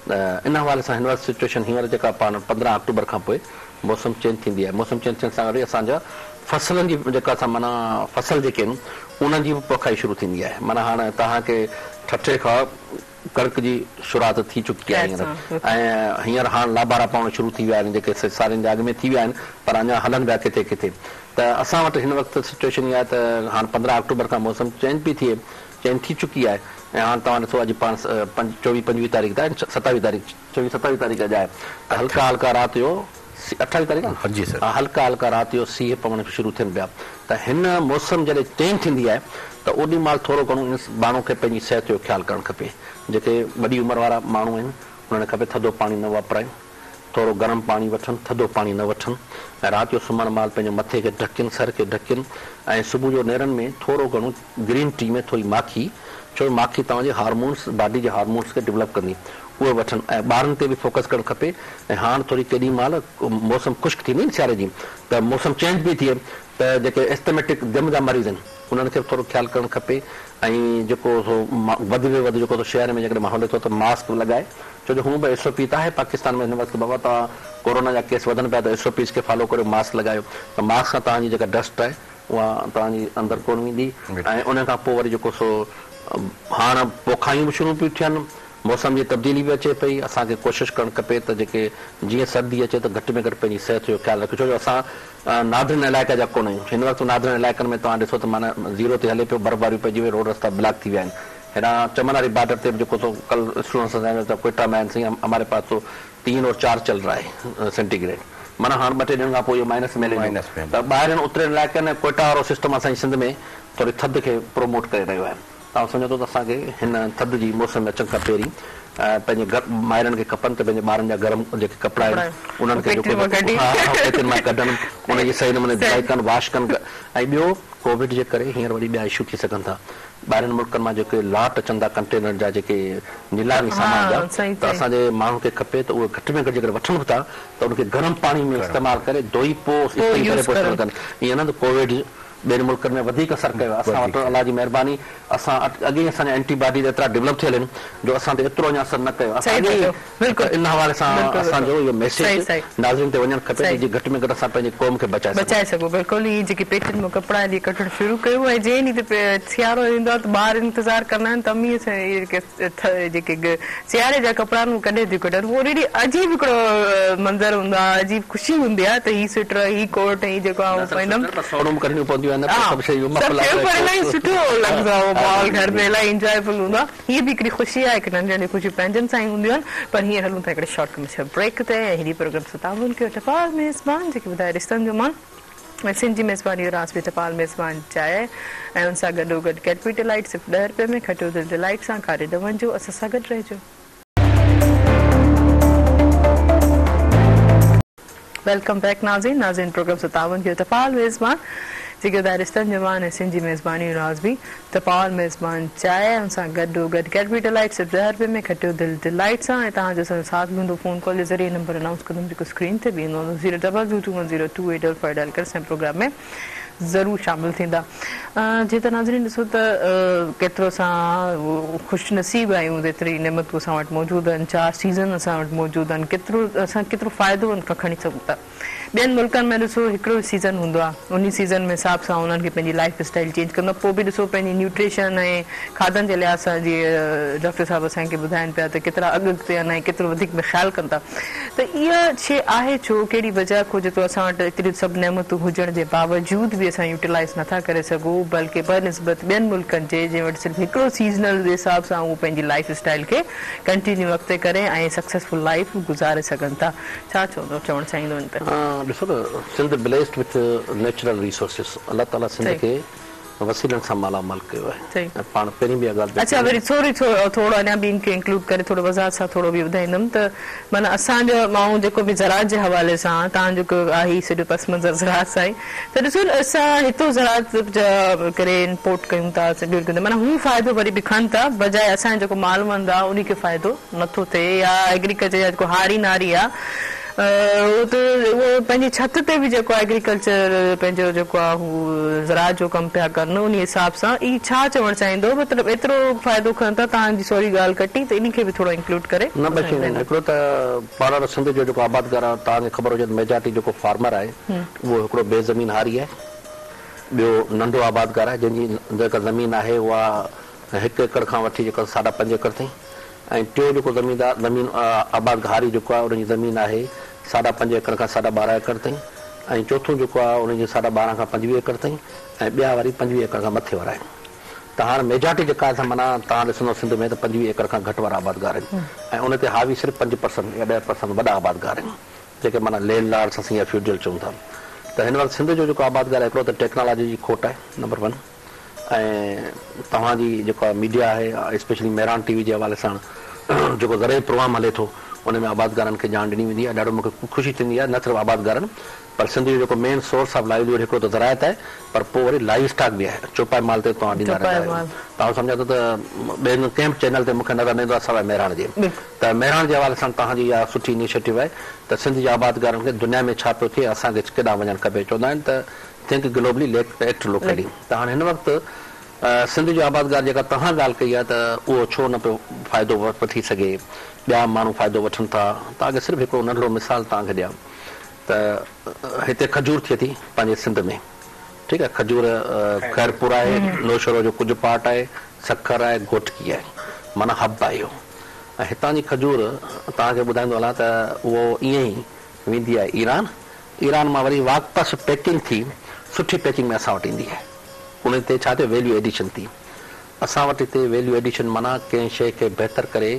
ته ان حوالي سان هن وقت سچوئيشن هينئر جيڪا پاڻ 15 آڪٽوبر کان پوء موسم چينج ٿيندي آهي موسم چينج ٿيڻ سان گڏ ئي اسان جا فصلن جي جيڪا اسان معنيٰ فصل جيڪي آهن انهن جي به پوکائي شروع ٿيندي آهي معنيٰ هاڻ توهان کي ٺٽي کان ڪڻڪ جي شروعات ٿي چڪي آهي هينئر ۽ هينئر هاڻ لابارا پوڻ شروع ٿي ويا آهن جيڪي سارين جا اڳ ۾ ٿي ويا آهن پر اڃا هلن پيا ڪٿي ڪٿي ته اسان وٽ هن وقت سچوئيشن اها آهي ته هاڻ 15 آڪٽوبر کان موسم چينج پئي ٿئي چينج ٿي چڪي آهي ۽ هاڻ توهان ڏسو اڄ پاڻ 24 25 تاريخ ته آهي 27 تاريخ 26 27 تاريخ اڄ آهي ته هلڪا هلڪا رات جو 28 تاريخ آهي جي سر ها هلڪا هلڪا رات جو سيء پوڻ شروع ٿين پيا ته هن موسم جڏهن چينج ٿيندي آهي ته اوڏي مهل ٿورو گهڻو ماڻهو کي پنهنجي صحت جو خيال ڪرڻ کپي جيڪي وڏي عمر وارا ماڻهو آهن انهن کي کپي ٿڌو پاڻي نه واپرائين ٿورو گرم پاڻي وٺن، ٿڌو پاڻي نه وٺن ۽ رات جو سمهڻ مهل پنهنجي مٿي کي ڍڪين، سر کي ڍڪين ۽ صبح جو نيرن ۾ ٿورو گهڻو گرين ٽي ۾ ٿوري ماکي، ڇو جو ماکي توهان جي هارمونس، باڊي جي هارمونس کي ڊولپ ڪندي، اهي وٺن ۽ ٻارن تي به فوڪس ڪرڻ کپي ۽ هاڻ ٿوري ڪيڏي مهل موسم خشڪ ٿيندي نه سياري جي ته موسم چينج پئي ٿئي ته جيڪي اسٿميٽڪ دم جا مريض آهن انهن کي به ٿورو خيال ڪرڻ کپي ۽ جيڪو سو وڌ ۾ وڌ جيڪو سو شهر ۾ جيڪڏهن ماحول ٿو ته ماسڪ لڳائي ڇو جو هونء به ايس او پي ته آهي پاڪستان ۾ هن وقت بابا توهان ڪورونا جا ڪيس وڌن پيا ته ايس او پيز کي فالو ڪريو ماسڪ لڳايو ته ماسڪ سان توهان جي جيڪا ڊسٽ آهي اها توهان جي اندر ڪونه ويندي ۽ ان کان پوء وري جيڪو سو هاڻ پوکايون به شروع پيون ٿين موسم جي تبديلي به اچي پئي اسان کي ڪوشش ڪرڻ کپي ته جيڪي جيئن سردي اچي ته گهٽ ۾ گهٽ پنهنجي صحت جو خيال رکيو ڇو جو اسان نادرن علائقا جا ڪونه آهيون هن وقت نادرن علائقن ۾ توهان ڏسو ته معنيٰ زيرو تي هلي پيو برفباريون پئجي وئي روڊ رستا بلاڪ ٿي ويا آهن هيڏانهن چمن واري بارڊر تي به جيڪو سو ڪل اسٽوڊنٽس اسان جا ڪوئيٽا ۾ آهن سائين هماري پاس تو 3 اور 4 چل رها هي سينٽي گريڊ معنيٰ هاڻ ٻه ٽي ڏينهن کان پوء اهو مائنس ۾ هلي ويندو ته ٻاهرين اترين علائقن ۽ ڪوئيٽا وارو سسٽم اسان جي سنڌ ۾ ٿوري ٿڌ کي پروموٽ ڪري رهيو آهي ته آئون سمجهان ٿو ته اسان کي هن ٿڌ جي موسم ۾ اچڻ کان پهرين پنهنجي گهر مائرن کي کپن ته پنهنجي ٻارن جا گرم جيڪي ڪپڙا آهن انهن کي جيڪو پيتين مان ڪڍن ان جي صحيح نموني ڌلائي ڪن واش ڪن ۽ ٻيو ڪووڊ جي ڪري هينئر وري ٻيا اشو ٿي سگهن ٿا ٻاهرين ملڪن مان جيڪي لاٽ اچن ٿا ڪنٽينر جا جيڪي نيلامي سامان جا ته اسان جي ماڻهن کي کپي ته اهي گهٽ ۾ گهٽ جيڪڏهن وٺن به ٿا ته ان کي گرم پاڻي ۾ استعمال ڪري ڌوئي پوء استري ڪري پوء استعمال ڪن ائين نه ته ڪووڊ ٻين ملڪن ۾ وڌيڪ اثر ڪيو آهي اسان وٽ الله جي مهرباني اسان اڳي ئي اسان جا اينٽي باڊيز ايترا ڊولپ ٿيل آهن جو اسان تي ايترو اڃا اثر نه ڪيو آهي اسان اڳي ئي ته ان حوالي سان اسان جو اهو ميسيج ناظرين تي وڃڻ کپي ته جيئن گهٽ ۾ گهٽ اسان پنهنجي قوم کي بچائي سگهون. بچائي سگهون بلڪل هي جيڪي پيٽين مان ڪپڙا هي ڪڍڻ شروع ڪيو ۽ جنهن ڏينهن تي سيارو ايندو آهي ته ٻار انتظار ڪندا آهن ته امي اسان اهي جيڪي سياري جا ڪپڙا آهن اهي ڪڏهن ٿيون ڪڍن اهو ڏاڍي عجيب هڪڙو منظر هوندو آهي عجيب خوشي هوندي آهي ته هي سوئيٽر هي ڪوٽ هي جيڪو آئون پائيندم نه صرف سوئيٽر پر سوڙون به ڪڍڻيون پونديون آهن ها سڀ شيون سڀ شيون پر الاهي سٺو لڳندو آهي اهو ماحول گهر ۾ الاهي انجوائبل هوندو آهي هيء به هڪڙي خوشي آهي هڪ ننڍي ننڍي خوشيون پنهنجن سان ئي هونديون آهن پر هينئر هلون ٿا هڪڙي شارٽ ڪمرشل بريڪ تي ۽ هيڏي پروگرام سان تعاون ڪيو ٽپال ميزبان جيڪي ٻڌائي رشتن جو مان. ۽ سنڌ جي ميزباني جو راز به ٽپال ميزبان چانهه ۽ ان سان گڏو گڏ ڪيڊبري ڊيلائيٽ صرف ڏهه رپئي ۾ کٽيو دل ڊيلائيٽ سان ڪاڏي نه وڃجو اسان سان گڏ رهجو. Welcome back ناظرين ناظرين پروگرام سان تعاون ڪيو ٽپال ميزبان جيڪي ٻڌائي رشتن جو مان ۽ سنڌ جي ميزباني جو راز به ٽپال ميزبان چانهه ان سان گڏو گڏ ڪيڊبري ڊيلائيٽ صرف ڏهه رپئي ۾ کٽيو دل ڊيلائيٽ سان ۽ توهان جو اسان جو ساٿ به هوندو فون ڪال جي ذريعي نمبر انائونس ڪندم جيڪو اسڪرين تي به ايندو هوندو zero double two two one zero two eight double five dial ڪري اسان جي پروگرام ۾ ضرور شامل ٿيندا جي ته ناظرين ڏسو ته ڪيترو اسان خوش نصيب آهيون ته ايتري نعمتون اسان وٽ موجود آهن چار سيزن اسان وٽ موجود آهن ڪيترو اسان ڪيترو فائدو ان کان کڻي سگهون ٿا ٻين ملڪن ۾ ڏسو هڪڙو ئي سيزن هوندو آهي انهي سيزن ۾ حساب سان انهن کي پنهنجي لائف اسٽائيل چينج ڪندو آهي پوء به ڏسو پنهنجي نيوٽريشن ۽ کاڌن جي لحاظ سان جيئن ڊاڪٽر صاحب اسان کي ٻڌائن پيا ته ڪيترا اڳ اڳتي آهن ۽ ڪيترو وڌيڪ ۾ خيال ڪن ٿا ته اها شي آهي ڇو ڪهڙي وجه کان جيترو اسان وٽ ايتريون سڀ نعمتون هجڻ جي باوجود به اسان يوٽيلائز نٿا ڪري سگهون بلڪه بنسبت ٻين ملڪن جي جنهن وٽ صرف هڪڙو سيزنل جي حساب سان هو پنهنجي لائف اسٽائيل کي ڪنٽينيو اڳتي ڪري ۽ سڪسيسفل لائف گذاري سگهن ٿا. ڇا چوندو چوڻ چاهيندو ان تي. ڏسو ته سنڌ بليسڊ وٿ نيچرل ريسورسز الله تعالي سنڌ کي وسيلن سان مالا مال ڪيو آهي ۽ پاڻ پهرين به اها ڳالهه پئي اڇا وري سوري ٿورو اڃا به ان کي انڪلوڊ ڪري ٿورو وضاحت سان ٿورو به ٻڌائيندم ته معنيٰ اسان جو ماڻهو جيڪو به زراعت جي حوالي سان توهان جو آهي سڄو پس منظر زراعت سان ئي ته ڏسو نه اسان هتو زراعت جا ڪري امپورٽ ڪيون ٿا ٻيو ڪيون ٿا معنيٰ هو فائدو وري به کڻن ٿا بجاء اسان جو جيڪو مالوند آهي ان کي فائدو نٿو ٿئي يا ايگريڪلچر يا جيڪو هاري ناري آ اهو ته اهو پنهنجي ڇت تي به جيڪو ايگريڪلچر پنهنجو جيڪو آ هو زراعت جو ڪم پيا ڪن انهي حساب سان هي ڇا چوڻ چاهيندو مطلب ايترو فائدو کڻن ٿا توهان جي سوري ڳالهه ڪٽي ته انهي کي به ٿورو انڪلوڊ ڪري نه بس هڪڙو ته پاڻ وٽ سنڌ جو جيڪو آبادگار آ توهان کي خبر هجي ته ميجارٽي جيڪو فارمر آهي اهو هڪڙو بي زمين هاري آهي ٻيو ننڍو آبادگار آهي جنهن جي جيڪا زمين آهي اها هڪ ايڪڙ کان وٺي جيڪو ساڍا پنج ايڪڙ تائين ۽ ٽيون جيڪو زميندار زمين آباد هاري جيڪو آهي ان جي زمين آهي ساڍا پنج ايڪڙ کان ساڍا 12 ايڪڙ تائين ۽ چوٿون جيڪو آهي ان جي ساڍا 12 کان 25 ايڪڙ تائين ۽ ٻيا وري 25 ايڪڙ کان مٿي وارا آهن ته هاڻ ميجارٽي جيڪا آهي سا معنيٰ توهان ڏسندو سنڌ ۾ ته 25 ايڪڙ کان گهٽ وارا آبادگار آهن ۽ ان تي حاوي صرف 5% يا 10% وڏا آبادگار آهن جيڪي معنيٰ لينڊ لارڊس اسين يا فيوڊل چئون ٿا ته هن وقت سنڌ جو جيڪو آبادگار آهي هڪڙو ته ٽيڪنالاجي جي کوٽ آهي نمبر ون ۽ توهان جي جيڪا ميڊيا آهي اسپيشلي مهراڻ ٽي وي جي حوالي سان جيڪو زرعي پروگرام هلي ٿو ان ۾ آبادگارن کي ڄاڻ ڏني ويندي آهي ڏاڍو مون کي خوشي ٿيندي آهي نه صرف آبادگارن پر سنڌ جو جيڪو مين سورس آف لائيوليهوڊ هڪڙو ته زراعت آهي پر پوء وري لائيو اسٽاڪ به آهي چوپائي مال تي توهان ڏيندا رهندا آهيو ته آئون سمجهان ٿو ته ٻين ڪنهن به چينل تي مون کي نظر نه ايندو آهي سواء مهراڻ جي ته مهراڻ جي حوالي سان توهان جي اها سٺي انيشيٽو آهي ته سنڌ جي آبادگارن کي دنيا ۾ ڇا پيو ٿئي اسان کي ڪيڏانهن وڃڻ کپي چوندا آهن ته ٿنڪ گلوبلي ايڪٽ لوڪلي ته هاڻي هن وقت سنڌ جو آبادگار جيڪا توهان ڳالهه ڪئي آهي ته اهو ڇو نه پيو فائدو وٺي سگهي ٻيا ماڻهو فائدو وٺن ٿا توهان کي صرف هڪڙو ننڍڙو مثال توهان کي ڏيان ته هتي کجور ٿئي ٿي پنهنجي سنڌ ۾ ٺيڪ آهي کجور خيرپور آهي نوشهرو جو ڪجهه پارٽ آهي سکر آهي گهوٽڪي آهي معنيٰ هب آهي اهو ۽ هتان جي کجور توهان کي ٻڌائيندو هلان ته اهو ائين ئي ويندي آهي ايران ايران مان وري واپس پيڪنگ ٿي سٺي پيڪنگ ۾ اسان وٽ ايندي آهي. ان تي ڇا ٿيو ويليو ايڊيشن ٿي. اسان وٽ هتي ويليو ايڊيشن معنيٰ ڪنهن شيء کي بهتر ڪري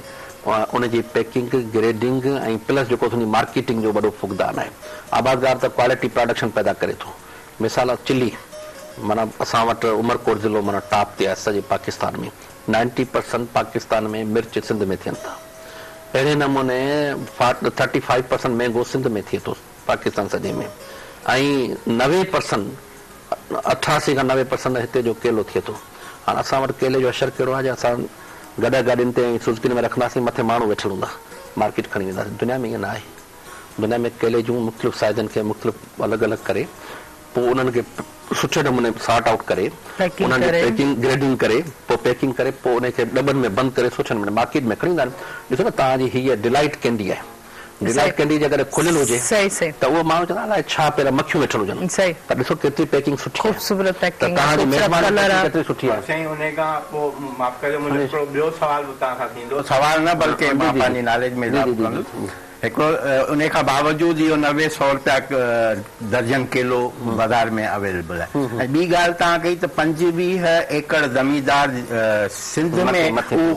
ان جي پيڪنگ، گريڊنگ ۽ پلس جيڪو ان جي مارڪيٽنگ جو وڏو فقدان آهي. آبادگار ته ڪوالٽي پراڊڪشن پيدا ڪري ٿو. مثال چلي معنيٰ اسان وٽ عمرڪوٽ ضلعو معنيٰ ٽاپ تي آهي سڄي پاڪستان ۾ نائنٽي پرسنٽ پاڪستان ۾ مرچ سنڌ ۾ ٿين ٿا. اهڙي نموني 35% مينگو سنڌ ۾ ٿئي ٿو پاڪستان سڄي ۾ ۽ 90% 88 کان 90% هتي جو ڪيلو ٿئي ٿو. هاڻ اسان وٽ ڪيلي جو حشر ڪهڙو آهي جو اسان گڏهه گاڏين تي ۽ سوزڪين ۾ رکنداسين مٿي ماڻهو ويٺل هوندا مارڪيٽ کڻي وينداسين دنيا ۾ ائين نه آهي دنيا ۾ ڪيلي جون مختلف سائيزن کي مختلف الڳ الڳ ڪري پوء انهن کي سٺي نموني سارٽ آئوٽ ڪري انهن جي پيڪنگ گريڊنگ ڪري پوء پيڪنگ ڪري پوء انهي کي ڏٻن ۾ بند ڪري سٺي نموني مارڪيٽ ۾ کڻي ايندا آهن ڏسو نه توهان جي هيء ڊلائيٽ ڪينڊي آهي ڊلائيٽ ڪينڊي جيڪڏهن کليل هجي ته اهو ماڻهو چوندا الائي ڇا پيل آهي مکيون ويٺل هجن پر ڏسو ڪيتري پيڪنگ سٺي آهي ته توهان جي ميزبان جي پيڪنگ ڪيتري سٺي آهي. سائين انهي کان پوء معاف ڪجو منهنجو هڪڙو ٻيو سوال به توهان کان ٿيندو سوال نه بلڪه مان پنهنجي ناليج ۾ اضافو ڪندس. هڪڙو انهي کان باوجود اهو 90 سئو رپيا درجن ڪيلو بازار ۾ اويليبل آهي ۽ ٻي ڳالهه توهان ڪئي ته 25 ايڪڙ زميندار سنڌ ۾ اهو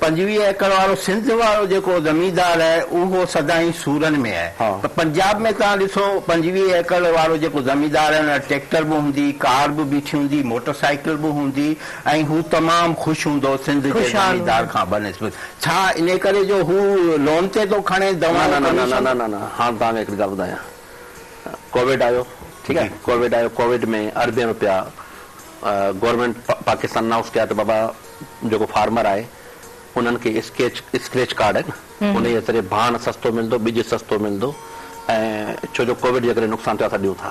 25 ايڪڙ وارو سنڌ وارو جيڪو زميندار آهي اهو سدائين سورن ۾ آهي پر پنجاب ۾ توهان ڏسو 25 ايڪڙ وارو جيڪو زميندار آهي ان وٽ ٽريڪٽر به هوندي، ڪار به بيٺي هوندي، موٽر سائيڪل به هوندي ۽ هو تمام خوش هوندو سنڌ جي زميندار کان بنسبت. ڇا انهي ڪري جو هو لون تي ٿو کڻي دوائون نه نه ڪميشن؟ نه نه نه هاڻ توهان کي هڪڙي ڳالهه ٻڌايان ڪووڊ آيو ٺيڪ آهي ڪووڊ آيو ڪووڊ ۾ اربين روپيا گورنمينٽ پاڪستان انائونس ڪيا ته بابا جيڪو فارمر آهي انهن کي اسڪيچ اسڪريچ ڪارڊ آهي نه انهي جي ذريعي ڀاڻ سستو ملندو ٻج سستو ملندو ۽ ڇو جو ڪووڊ جي ڪري نقصان ٿيو اسان ڏيون ٿا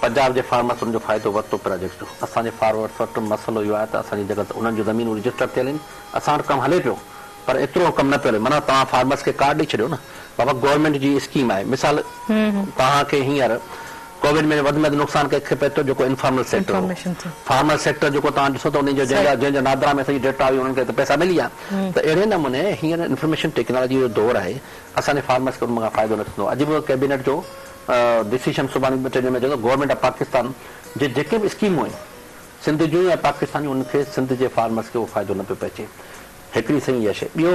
پنجاب جي فارمرس ان جو فائدو ورتو پراجيڪٽ جو اسان جي فارمرس وٽ مسئلو اهو آهي ته اسان جي جيڪا انهن جون زمينون رجسٽر ٿيل آهن اسان وٽ ڪم هلي پيو پر ايترو ڪم نه پيو هلي معنيٰ توهان فارمرس کي ڪارڊ ڏئي ڇڏيو نه بابا گورنمينٽ جي اسڪيم آهي مثال توهان کي هينئر ڪووڊ ۾ وڌ ۾ وڌ نقصان ڪنهن کي پهتو جيڪو انفارمل سيڪٽر هو فارمل سيڪٽر جيڪو توهان ڏسو ته انهي جو جنهن جا جنهن جا نادرا ۾ سڄي ڊيٽا هئي انهن کي ته پئسا ملي ويا ته اهڙي نموني هينئر انفارميشن ٽيڪنالاجي جو دور آهي اسان جي فارمرس کي ان مان فائدو نه ٿيندو اڄ به ڪيبينيٽ جو ڊسيشن سڀاڻي ٻه ٽي ڏينهن ۾ اچي ٿو گورنمينٽ آف پاڪستان جي جيڪي به اسڪيمون آهن سنڌ جون يا پاڪستان جون انهن کي سنڌ جي فارمرس کي اهو فائدو نه پيو پهچي هڪڙي سائين اها شيء ٻيو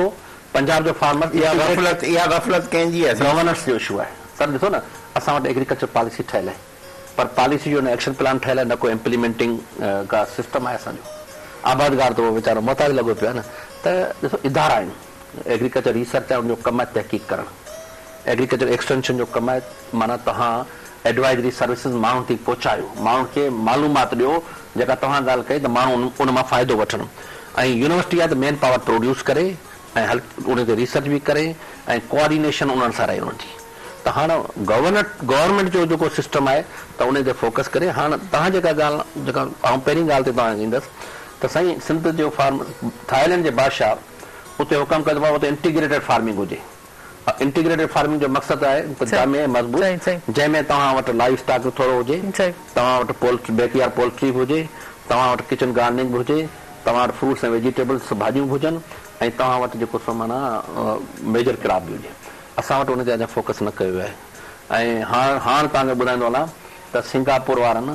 پنجاب جو فارمر اها غفلت اها غفلت ڪنهن جي آهي سائين؟ گورننس جو اشو آهي سر ڏسو نه اسان وٽ ايگريڪلچر پاليسي ٺهيل آهي پر پاليسي جو نه ايڪشن پلان ٺهيل آهي نه ڪو امپليمينٽنگ ڪا سسٽم آهي اسان جو آبادگار ته اهو ويچارو محتاج لڳو پيو آهي نه ته ڏسو ادارا آهن ايگريڪلچر ريسرچ آهي ان جو ڪم آهي تحقيق ڪرڻ ايگريڪلچر ايڪسٽينشن جو ڪم آهي معنيٰ توهان ايڊوائزري سروسز ماڻهن تائين پهچايو ماڻهن کي معلومات ڏيو جيڪا توهان ڳالهه ڪئي ته ماڻهو ان مان فائدو وٺن ۽ يونيورسٽي آهي ته مين پاور پروڊيوس ڪري ۽ هل ان تي ريسرچ به ڪري ۽ ڪوآرڊينيشن انهن سان رهي انهن جي ته هاڻ گورنٽ گورنمينٽ جو جيڪو سسٽم آهي ته ان تي فوڪس ڪري هاڻ توهان جيڪا ڳالهه جيڪا آئون پهرين ڳالهه تي توهان کي ايندس ته سائين سنڌ جو فارم ٿائيلينڊ جي بادشاهه اتي حڪم ڪيو ته بابا اتي انٽيگريٽيڊ فارمنگ هجي انٽيگريٽيڊ فارمنگ جو مقصد آهي ته جامع ۽ مضبوط جنهن ۾ توهان وٽ لائيو اسٽاڪ به ٿورو هجي، توهان وٽ پولٽري بيڪ يارڊ پولٽري به هجي، توهان وٽ ڪچن گارڊننگ به هجي، توهان وٽ فروٽس ۽ ويجيٽيبلس ڀاڄيون به هجن ۽ توهان وٽ جيڪو سو معنيٰ ميجر ڪراپ به هجي. اسان وٽ ان تي اڃا فوڪس نه ڪيو ويو آهي ۽ هاڻ هاڻ توهان کي ٻڌائيندو هلان ته سنگاپور وارن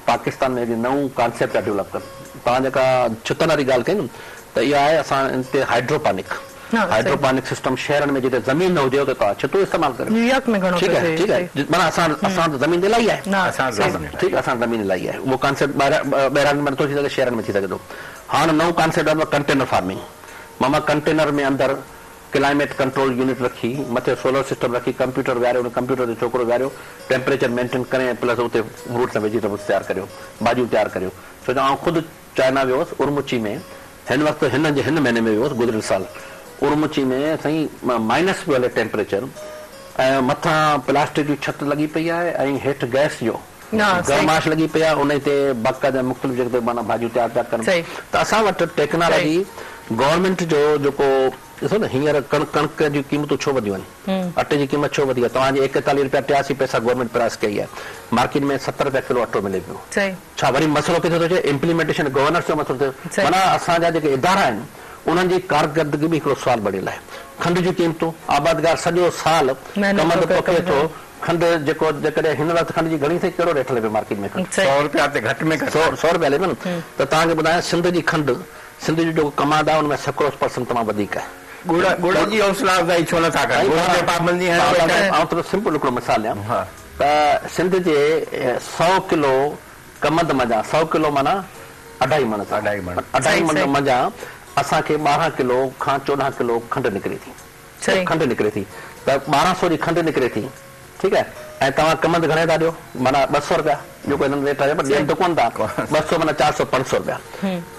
پاڪستان ۾ هڪ نئون ڪانسيپٽ پيا ڊولپ ڪن. توهان جيڪا ڇتن واري ڳالهه ڪئي نه ته اها آهي اسان ان تي هائيڊروپانڪ هائيڊروپانڪ سسٽم شهرن ۾ جتي زمين نه هجي اتي توهان ڇتون استعمال ڪريو. نيويارڪ ۾ گهڻو ٺيڪ آهي ٺيڪ آهي معنيٰ اسان اسان وٽ زمين الاهي آهي اسان وٽ زمين ٺيڪ اسان وٽ زمين الاهي آهي اهو ڪانسيپٽ ٻهراڙين ۾ نٿو ٿي سگهي شهرن ۾ ٿي سگهي ٿو. هاڻ نئون ڪانسيپٽ آيو آهي ڪنٽينر فارمنگ ماما ڪنٽينر ۾ اندر ڪلائميٽ ڪنٽرول يونٽ رکي مٿي سولر سسٽم رکي ڪمپيوٽر ويهاريو ان ڪمپيوٽر تي ڇوڪرو ويهاريو ٽيمپريچر مينٽين ڪري ۽ پلس اتي فروٽس ۽ ويجيٽيبلس تيار ڪريو ڀاڄيون تيار ڪريو ڇو جو آئون خود چائنا ويو هوس ارمچي ۾ هن وقت هن جي هن مهيني ۾ ويو هوس گذريل سال ارمچي ۾ سائين مائنس پيو هلي ٽيمپريچر ۽ مٿان پلاسٽڪ جي ڇت لڳي پئي آهي ۽ هيٺ گئس جو گرمائش لڳي پئي آهي انهي تي باقاعده مختلف جيڪي معنيٰ ڀاڄيون تيار پيا ڪن ته اسان وٽ ٽيڪنالاجي گورنمينٽ جو جيڪو ڏسو نه هينئر ڪڻڪ ڪڻڪ جون قيمتون ڇو وڌيون آهن اٽي جي قيمت ڇو وڌي آهي توهان جي 41 رپيا 83 پئسا گورنمينٽ پرائس ڪئي آهي مارڪيٽ ۾ 70 رپيا ڪلو اٽو ملي پيو ڇا وري مسئلو ڪٿي ٿو اچي امپليمينٽيشن گورننس جو مسئلو ٿئي معنيٰ اسان جا جيڪي ادارا آهن انهن جي ڪارڪردگي به هڪڙو سوال بڻيل آهي کنڊ جون قيمتون آبادگار سڄو سال ڪمند پوکي ٿو کنڊ جيڪو جيڪڏهن هن وقت کنڊ جي گهڻي ٿئي ڪهڙو ريٽ هلي پيو مارڪيٽ ۾ کنڊ؟ سؤ رپيا تي گهٽ ۾ گهٽ. سؤ رپيا هلي پيو نه ته توهان کي ٻڌايان سنڌ جي کنڊ سنڌ جو جيڪو ڪماد آهي ان ۾ سڪروز پرسنٽ تمام وڌيڪ آهي. ڳڙ ڳڙ جي حوصلا افزائي ڇو نه ٿا ڪن؟ ڳڙ تي پابندي هڻي ويٺا آهن. آئون ٿورو سمپل هڪڙو مثال ڏيان ته سنڌ جي سؤ ڪلو ڪمند منجهان سؤ ڪلو معنيٰ اڍائي مڻ اڍائي مڻ منجهان اسان کي ٻارهن ڪلو کان چوڏهن ڪلو کنڊ نڪري ٿي. کنڊ نڪري ٿي ته ٻارهن سو جي کنڊ نڪري ٿي ٺيڪ آهي ۽ توهان ڪمند گهڻي ٿا ڏيو معنيٰ ٻه سو رپيا جيڪو هنن ريٽ آهي پر ڏين ته ڪونه ٿا ٻه سو معنيٰ چار سو پنج سو رپيا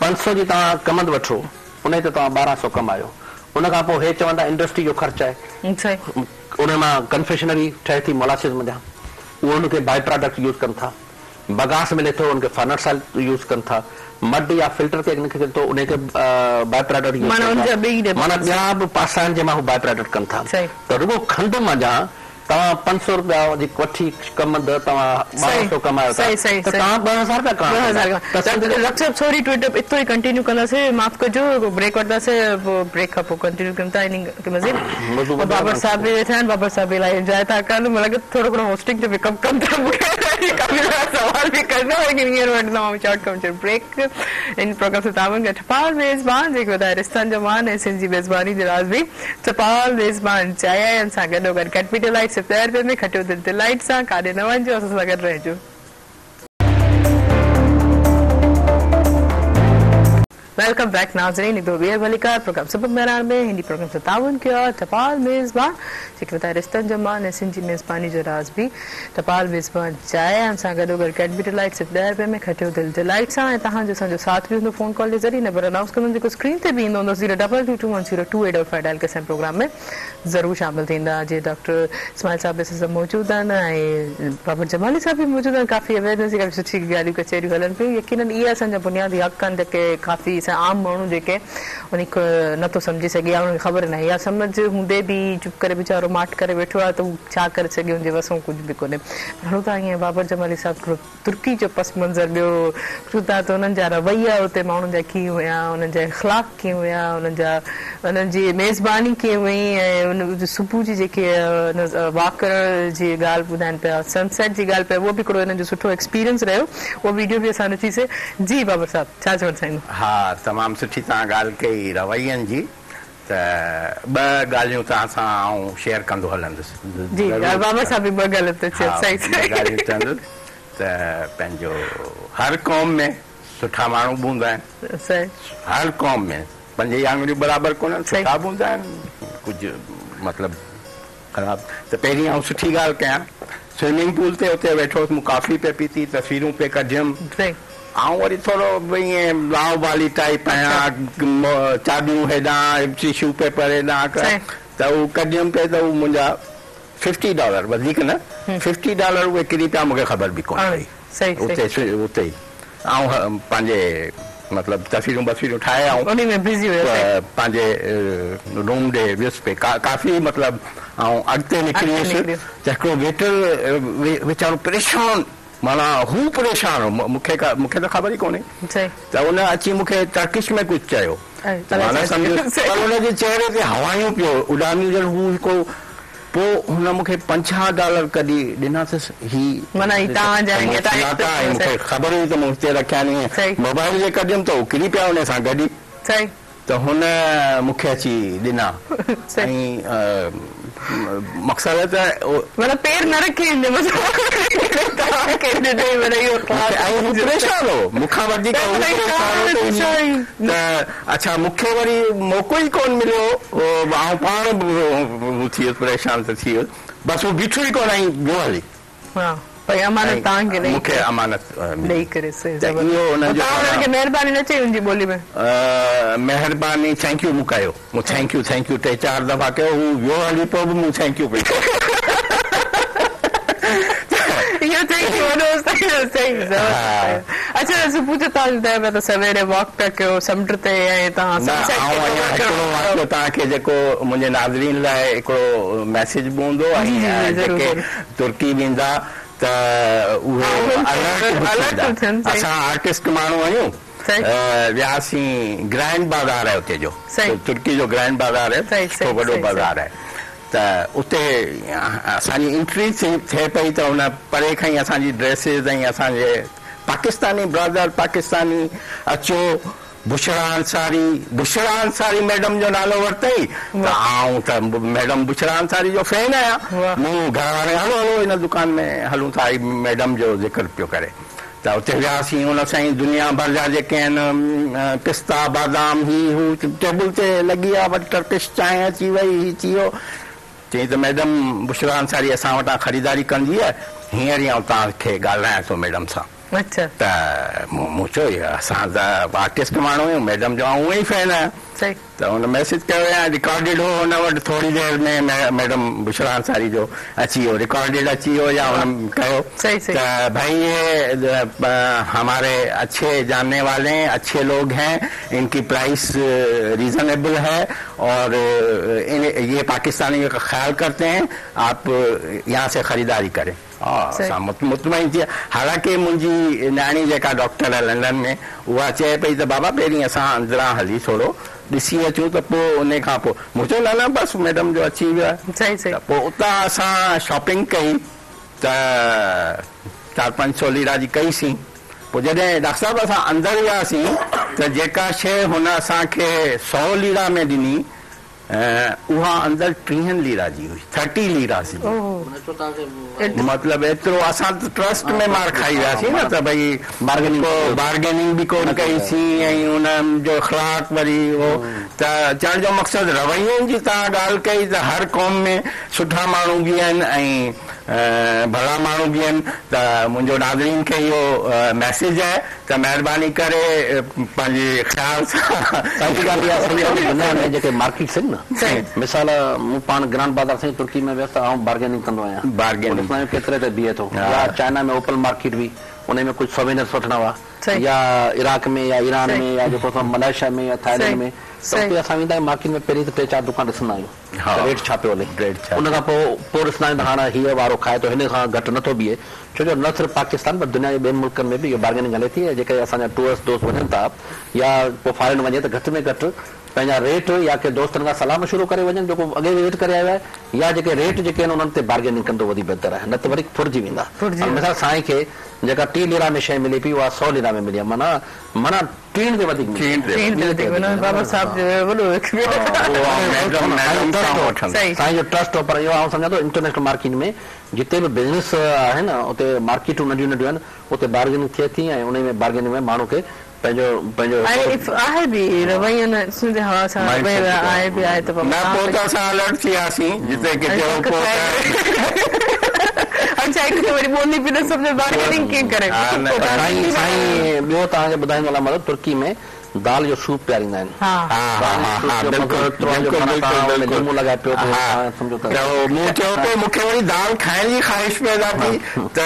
پنج سو جي توهان ڪمند وٺو انهي تي توهان ٻارهن سو ڪمايو ان کان پوء هي چون ٿا انڊسٽري جو خرچ آهي ان مان ڪنفيشنري ٺهي ٿي مولاسز منجهان اهو ان کي بائي پراڊڪٽ يوز ڪن ٿا بگاس ملي ٿو ان کي فرنس آئل يوز ڪن ٿا مڊ يا فلٽر ڪيڪ نڪري ٿو انهي کي بائي پراڊڪٽ يوز ڪن ٿا معنيٰ ٻيا به پاسا آهن جنهن مان هو بائي پراڊڪٽ ڪن ٿا ته رڳو کنڊ منجهان توهان 500 رپيا جي وٺي ڪمند توهان 1200 ڪمايو ٿا ته توهان 2000 رپيا ڪمايو ٿا ته سنڌ جي ڊاڪٽر صاحب سوري ٽو انٽرپٽ اتو ئي ڪنٽينيو ڪنداسين معاف ڪجو بريڪ وٺنداسين پوء بريڪ کان پوء ڪنٽينيو ڪيون ٿا انهي کي مزيد بابر صاحب به ويٺا آهن بابر صاحب به الاهي انجواء ٿا ڪن مون لڳي ٿو ٿورو گهڻو هوسٽنگ جو به ڪم ڪن ٿا مون کي ڪافي سارا سوال به ڪرڻا ليڪن هينئر وٺندا آئون شارٽ ڪمرشل بريڪ ان پروگرام سان تعاون ڪيو ٽپال ميزبان جيڪي وڌائي رشتن جو مان ۽ سنڌ جي ميزباني جو راز به ٽپال ميزبان چانهه آهي ان سان گڏوگڏ ڪيڊبري ڊيلائيٽ صرف 10 رپين ۾ کٽيو دل ڊيلائيٽ سان ڪاڏي نه وڃجو اسان سان گڏ رهجو. Welcome back ناظرين هڪ دفعو ٻيهر ڀليڪار پروگرام صبح مهراڻ ۾ هن پروگرام سان تعاون ڪيو آهي ٽپال ميزبان جيڪي وڌائي رشتن جو مان ۽ سنڌ جي ميزباني جو راز به ٽپال ميزبان چانهه ان سان گڏوگڏ ڪيڊبري ڊيلائيٽ صرف 10 رپين ۾ کٽيو دل ڊيلائيٽ سان ۽ توهان جو اسان جو ساٿ به هوندو فون ڪال جي ذريعي نمبر انائونس ڪندم جيڪو اسڪرين تي به ايندو هوندو 022210228 55 ڊائل ڪري اسان جي پروگرام ۾ ضرور شامل ٿيندا جي ڊاڪٽر اسماعيل صاحب به اسان سان موجود آهن ۽ بابر جمالي صاحب به موجود آهن ڪافي اويئرنيس جي ڪافي سٺي ڳالهيون ڪچهريون هلن پيون يقينن اهي اسان جا بنيادي حق آهن جيڪي ڪافي اسان عام ماڻهو جيڪي انهي کي نٿو سمجهي سگهي يا ان کي خبر ناهي يا سمجهه هوندي به چپ ڪري ويچارو ماٺ ڪري ويٺو آهي ته هو ڇا ڪري سگهي ان جي وس ۾ ڪجهه به ڪونهي. پر هلون ٿا ائين بابر جمالي صاحب ٿورو ترڪي جو پس منظر ٻيو پڇون ٿا ته انهن جا رويا اتي ماڻهن جا ڪيئن هيا انهن جا اخلاق ڪيئن هيا انهن جا انهن جي ميزباني ڪيئن هئي ۽ ان صبح جي جيڪي واڪ ڪرڻ جي ڳالهه ٻڌائين پيا سن سيٽ جي ڳالهه پيا اهو به هڪڙو انهن جو سٺو ايڪسپيرينس رهيو اهو ويڊيو به اسان ڏٺي سي جي بابر صاحب ڇا چوڻ چاهيندو. ها تمام سٺي توهان ڳالهه ڪئي روين جي ته ٻه ڳالهيون توهان سان آئون شيئر ڪندو هلندس. جي بابر صاحب به ٻه ڳالهيون ته چيو صحيح ٻه ڳالهيون چوندس ته پنهنجو هر قوم ۾ سٺا ماڻهو به هوندا آهن صحيح هر قوم ۾ پنج ئي آڱريون برابر ڪونهن سٺا به هوندا آهن ڪجهه مطلب خراب ته پهرين آئون سٺي ڳالهه ڪيان سوئمنگ پول تي اتي ويٺو هوس مون ڪافي پئي پيتي تصويرون پئي ڪڍيم آئون وري ٿورو ائين لاابالي ٽائيپ آهيان چاٻيون هيڏانهن ٽشو پيپر هيڏانهن ته هو ڪڍيم پئي ته هو منهنجا ففٽي ڊالر وڌيڪ نه ففٽي ڊالر اهي ڪري پيا مون کي خبر به ڪونه پئي اتي اتي ئي آئون پنهنجي مطلب تصويرون بصويرون ٺاهي آئون انهي ۾ بزي هيس پنهنجي روم ڏي ويس پئي ڪافي مطلب آئون اڳتي نڪري ويس ته هڪڙو ويٽر ويچارو پريشان معنيٰ هو پريشان هو مون کي مون کي ته خبر ئي ڪونهي ته ان اچي مون کي ٽرڪش ۾ ڪجهه چيو ته مان نه سمجهيس پر ان جي چهري تي هوايون پيو اڏاميون ڄڻ هو هڪڙو پوء هن مون کي 50 ڊالر ڪڍي ڏنا اٿس هي معنيٰ هي توهان جا آهن توهان مون کي خبر هئي ته مون هتي رکيا آهن موبائل جي ڪڍيم ته هو ڪري پيا ان سان گڏ ئي ته هن مون کي اچي ڏنا ۽ مقصد ته معنيٰ پير نه رکي هن جي مٿان توهان کي ڏنو ئي معنيٰ اهو خاص ۽ هو پريشان هو مون کان وڌيڪ هو پريشان هو ته اڇا مون کي وري موقعو ئي ڪونه مليو آئون پاڻ به ٿي ويس پريشان ته ٿي ويس بس هو بيٺو ئي ڪونه ۽ ويو هلي. ها ڀئي امانت توهان کي ڏئي مون کي امانت ڏئي ڪري صحيح ته اهو انهن جو توهان انهن کي مهرباني نه چئي ان جي ٻولي ۾. مهرباني thank you مون ڪيو مون thank you thank you ٽي چار دفعا ڪيو هو ويو هلي پوء به مون thank you پئي ڪيو. اهو thank you وڏو صحيح صحيح زبردست اڇا صبح جو توهان ٻڌايو پيا ته سويري واڪ پيا ڪيو سمنڊ تي ۽ توهان نه سن سيٽ کي آئون اڃا ڪور هڪڙو واقعو توهان کي جيڪو منهنجي ناظرين لاء هڪڙو ميسيج به هوندو ۽ جي جي ضرور جيڪي ضرور. ترڪي ويندا ته اهي الرٽ به ٿيندا اسان آرٽسٽ ماڻهو آهيون وياسين گرينڊ بازار آهي اتي جو ترڪي جو گرينڊ بازار آهي سٺو وڏو بازار آهي ته اتي اسان جي انٽري ٿئي پئي ته ان پري کان ئي اسان جي ڊريسز ۽ اسان جي پاڪستاني برادر پاڪستاني اچو بشريٰ انصاري، بشريٰ انصاري ميڊم جو نالو ورتئي ته آئون ته ميڊم بشريٰ انصاري جو فين آهيان. مون گهر وارن کي هلو هلو هن دڪان ۾ هلون ٿا هي ميڊم جو ذڪر پيو ڪري ته اتي وياسين ان سائين دنيا ڀر جا جيڪي آهن پستا بادام هي هو ٽيبل تي لڳي ويا وري ٽرڪش چانهه اچي وئي هي ٿي ويو چيائين ته ميڊم بشريٰ انصاري اسان وٽان خريداري ڪندي آهي هينئر ئي آئون توهان کي ڳالهايان ٿو ميڊم سان. اڇا. ته مون چيو اسان ته آرٽسٽ ماڻهو آهيون ميڊم جو آئون هونئن ئي فين آهيان. ته هن ميسيج ڪيو يا رڪارڊيڊ هو هن وٽ ٿوري دير ۾ ميڊم بشريٰ انصاري جو اچي ويو رڪارڊيڊ اچي ويو يا هن ڪيو ته ڀائي يي هماري اڇي جانني والي هين اڇي لوگ هين ان ڪي پرائس ريزنيبل هي اور يي پاڪستاني ڪا خيال ڪرتي هين آپ يهان سي خريداري ڪرين اسان مطمئن ٿي حالانڪه منهنجي نياڻي جيڪا ڊاڪٽر آهي لنڊن ۾ اها چئي پئي ته بابا پهرين اسان اندران هلي ٿورو ڏسي اچون ته پوء انهي کان پوء مون چيو نه نه بس ميڊم جو اچي ويو آهي ته پوء اتان اسان شاپنگ ڪئي ته چار پنج سو ليرا جي ڪئي سين پوء جڏهن ڊاڪٽر صاحب اسان اندر وياسين ته جيڪا شيء هن اسان کي سؤ ليرا ۾ ڏني اها اندر ٽيهن ليرا جي هئي، ٿرٽي ليراز جي. مطلب ايترو اسان ته ٽرسٽ ۾ مار کائي وياسين نه ته ڀئي بارگيننگ به ڪونه ڪئي سين ۽ ان جو اخلاق وري اهو ته چوڻ جو مقصد روين جي توهان ڳالهه ڪئي ته هر قوم ۾ سٺا ماڻهو به آهن ۽ ڀلا ماڻهو به آهن ته منهنجو ناظرين کي اهو ميسيج آهي ته مهرباني ڪري پنهنجي خيال سان. سائين هڪ ڳالهه اها صحيح آهي ته دنيا ۾ جيڪي مارڪيٽس آهن نه مثال مون پاڻ گرانڊ بازار سائين ترڪي ۾ ويس ته آئون بارگيننگ ڪندو آهيان پوء ڏسندا آهيون ڪيتري تي بيهي ٿو يا چائنا ۾ اوپل مارڪيٽ هئي انهي ۾ ڪجهه سووينرس وٺڻا هئا يا عراق ۾ يا ايران ۾ يا جيڪو سو ملائيشيا ۾ يا ٿائيلينڊ ۾ ته اتي اسان ويندا آهيون مارڪيٽ ۾ پهرين ته ٽي چار دڪان ڏسندا آهيون ته ريٽ ڇا پيو هلي ان کان پوء پوء ڏسندا آهيون ته هاڻ هيء وارو کائي ٿو هن کان گهٽ نٿو بيهي ڇو جو نه صرف پاڪستان پر دنيا جي ٻين ملڪن ۾ به اهو بارگيننگ هلي ٿي ۽ جيڪڏهن اسان جا ٽوئرسٽ دوست وڃن ٿا يا ڪو فارين وڃي ته گهٽ ۾ گهٽ پنهنجا ريٽ يا ڪنهن دوستن کان صلاح مشورو ڪري وڃن جيڪو اڳي وزٽ ڪري آيو آهي يا جيڪي ريٽ جيڪي آهن انهن تي بارگيننگ ڪندو وڌيڪ بهتر آهي نه ته وري ڦرجي ويندا. هاڻ مثال سائين کي جيڪا 30 ليرا ۾ شيء ملي پئي اها 100 ليرا ۾ ملي آهي معنيٰ معنيٰ ٽيڻ تي وڌيڪ ملي ٽيڻ تي وڌيڪ ملي بابا صاحب جو وڏو سائين جو ٽرسٽ هو پر اهو آئون سمجهان ٿو انٽرنيشنل مارڪيٽ ۾ جتي به بزنس آهي نه اتي مارڪيٽون ننڍيون ننڍيون آهن اتي بارگيننگ ٿئي ٿي ۽ انهي ۾ بارگيننگ ۾ ماڻهو کي پنهنجو پنهنجو ۽ آهي به روين سنڌ هوا سان روين آهي به آهي ته نه پوء ته اسان الرٽ ٿي وياسين جتي ڪٿي هو پوء ته اڇا هڪ ته وري ٻولي به نه سمجهه بارگيننگ ڪيئن ڪري سائين سائين ٻيو توهان کي ٻڌائيندو هلان مطلب ترڪي ۾ دال جو سوپ پياريندا آهن. ها ها ها بلڪل بلڪل بلڪل ليمو لڳائي پيو ته سمجهو ته مون چيو پئي مون کي وري دال کائڻ جي خواهش پيدا ٿي ته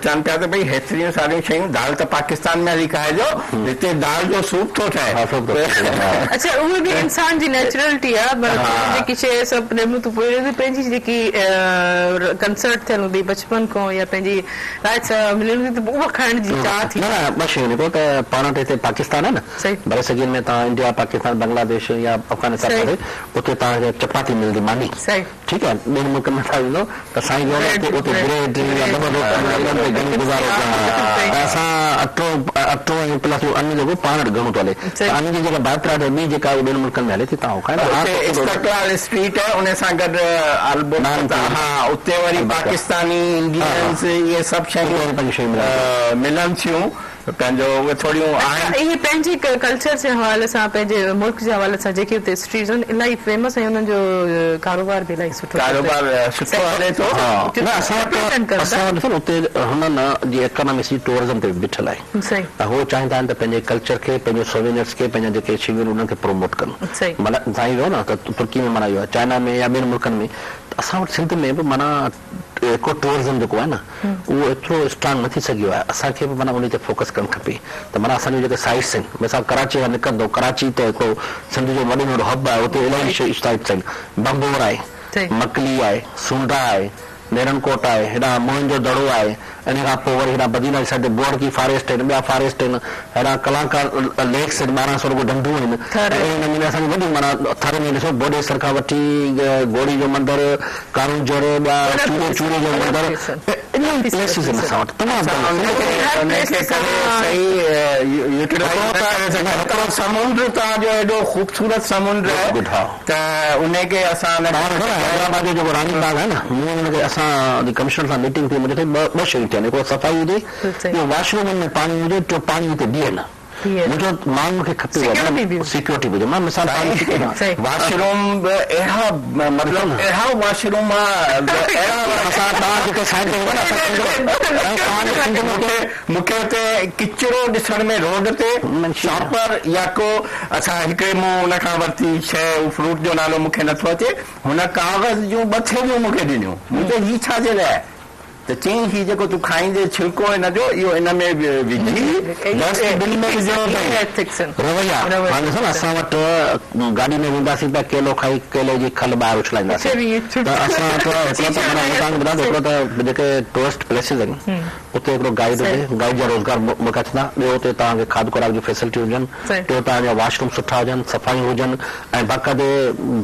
چون پيا ته ڀئي هيتريون ساريون شيون دال ته پاڪستان ۾ هلي کائجو هتي دال جو سوپ ٿو ٺهي. اڇا اهو به انسان جي نيچرلٽي آ پر جيڪي شي سڀ نعمتون پوريون پنهنجي جيڪي ڪنسرٽ ٿيل هوندي بچپن کان يا پنهنجي راء سان مليل هوندي ته اها کائڻ جي چاهه ٿي. نه نه ٻه شيون هڪڙو ته پاڻ وٽ هتي پاڪستان آهي نه برصغير ۾ توهان انڊيا پاڪستان بنگلاديش يا افغانستان پاسي اتي توهان کي چپاتي ملندي ماني ٺيڪ آهي ٻين ملڪن ۾ توهان ويندو ته سائين جو اتي اتي بريڊ يا ڊبل روٽي انهن تي گهڻو گذارو ڪيو ته اسان اٽو اٽو ۽ پلس اهو ان جيڪو پاڻ وٽ گهڻو ٿو هلي ته ان جي جيڪا بائي پراڊڪٽ ٻي جيڪا ٻين ملڪن ۾ هلي ٿي توهان اهو کائيندا اتي استقلال اسٽريٽ آهي ان سان گڏ البرڪت ها اتي وري پاڪستاني انڊينز اهي سڀ شيون ملن ٿيون پنهنجو اهي ٿوريون آهن. اهي پنهنجي ڪلچر جي حوالي سان پنهنجي ملڪ جي حوالي سان جيڪي اتي اسٽريٽس آهن الاهي فيمس ۽ انهن جو ڪاروبار به الاهي سٺو ڪاروبار سٺو هلي ٿو. نه اسان وٽ اسان وٽ ڏسو نه اتي هنن جي ايڪانامي سڄي ٽوئرزم تي بيٺل آهي. ته هو چاهيندا آهن ته پنهنجي ڪلچر کي، پنهنجي سووينئرس کي، پنهنجا جيڪي شيون آهن انهن کي پروموٽ ڪن. معنيٰ سائين ويو نه ته ترڪي ۾ معنيٰ اهو آهي، چائنا ۾ يا ٻين ملڪن ۾ ته اسان وٽ سنڌ ۾ به معنيٰ ايڪو ٽوئرزم جيڪو آهي نه اهو ايترو اسٽرانگ نه ٿي سگهيو آهي. اسان کي به معنيٰ انهي تي فوڪس ڪرڻ کپي ته معنيٰ اسان جون جيڪي سائيٽس آهن مثال ڪراچي کان نڪرندو ڪراچي ته هڪڙو سنڌ جو وڏي ۾ وڏو هب آهي اتي الاهي سائيٽس آهن ڀنڀور آهي، مڪلي آهي، سونڊا آهي، نيرن ڪوٽ آهي، هيڏانهن موهن جو دڙو آهي، انهي کان پوء وري هيڏانهن بدين واري سائيڊ تي بوهڙڪي فاريسٽ آهن، ٻيا فاريسٽ آهن، هيڏانهن ڪلانڪا ليڪس آهن، 1200 رڳو ڍنڍون آهن ۽ اهڙي نموني اسان جون وڏيون معنيٰ ٿر ۾ ڏسو ڀوڏيسر کان وٺي گهوڙي جو مندر، ڪارونجهر، ٻيا چوري چوري جو مندر الاهي پليسز آهن اسان وٽ تمام گهڻا. انهي کي ڪري صحيح يوٽيلائيز نه ڪري سگهيا. هڪڙو سمنڊ توهان جو ايڏو خوبصورت سمنڊ آهي. ته انهي کي اسان نه توهان ڏسو نه حيدرآباد جو جيڪو راني باغ آهي نه مون ان کي اسان جي ڪمشنر سان ميٽنگ ٿي مون چيو سائين ٻه شيون ٿين هڪڙو صفائي هجي ٻيو واش رومن ۾ پاڻي هجي ٽيون پاڻي اتي بيهي نه منهنجو ماڻهن کي کپي اها سيڪيورٽي به هجي مان مثال توهان کي ڏيان. واش روم به اهڙا مطلب اهڙا واش روم اهڙا اسان توهان جيڪي سائين مون کي اتي ڪچرو ڏسڻ ۾ روڊ تي شاپر يا ڪو اسان هڪڙي مون ان کان ورتي شيء اهو فروٽ جو نالو مون کي نٿو اچي هن ڪاغذ جون ٻه ٿيلهيون مون کي ڏنيون مون چيو هي ڇا جي لاء آهي ته چيائين هي جيڪو تون کائيندين ڇلڪو هن جو اهو ان ۾ وجهي ڊسٽ بن ۾ وجهڻو اٿئي. رويا هاڻي ڏسو نه اسان وٽ گاڏي ۾ وينداسين ته ڪيلو کائي ڪيلي جي کل ٻاهر اڇلائينداسين ته اسان وٽ هڪڙو ته معنيٰ مون توهان کي ٻڌايان ٿو هڪڙو ته جيڪي ٽوئرسٽ پليسز آهن اتي هڪڙو گائيڊ هجي گائيڊ جا روزگار مڪا ٿيندا ٻيو اتي توهان کي کاڌ خوراڪ جون فيسلٽيون هجن ٽيون توهان جا واش روم سٺا هجن صفايون هجن ۽ باقاعدي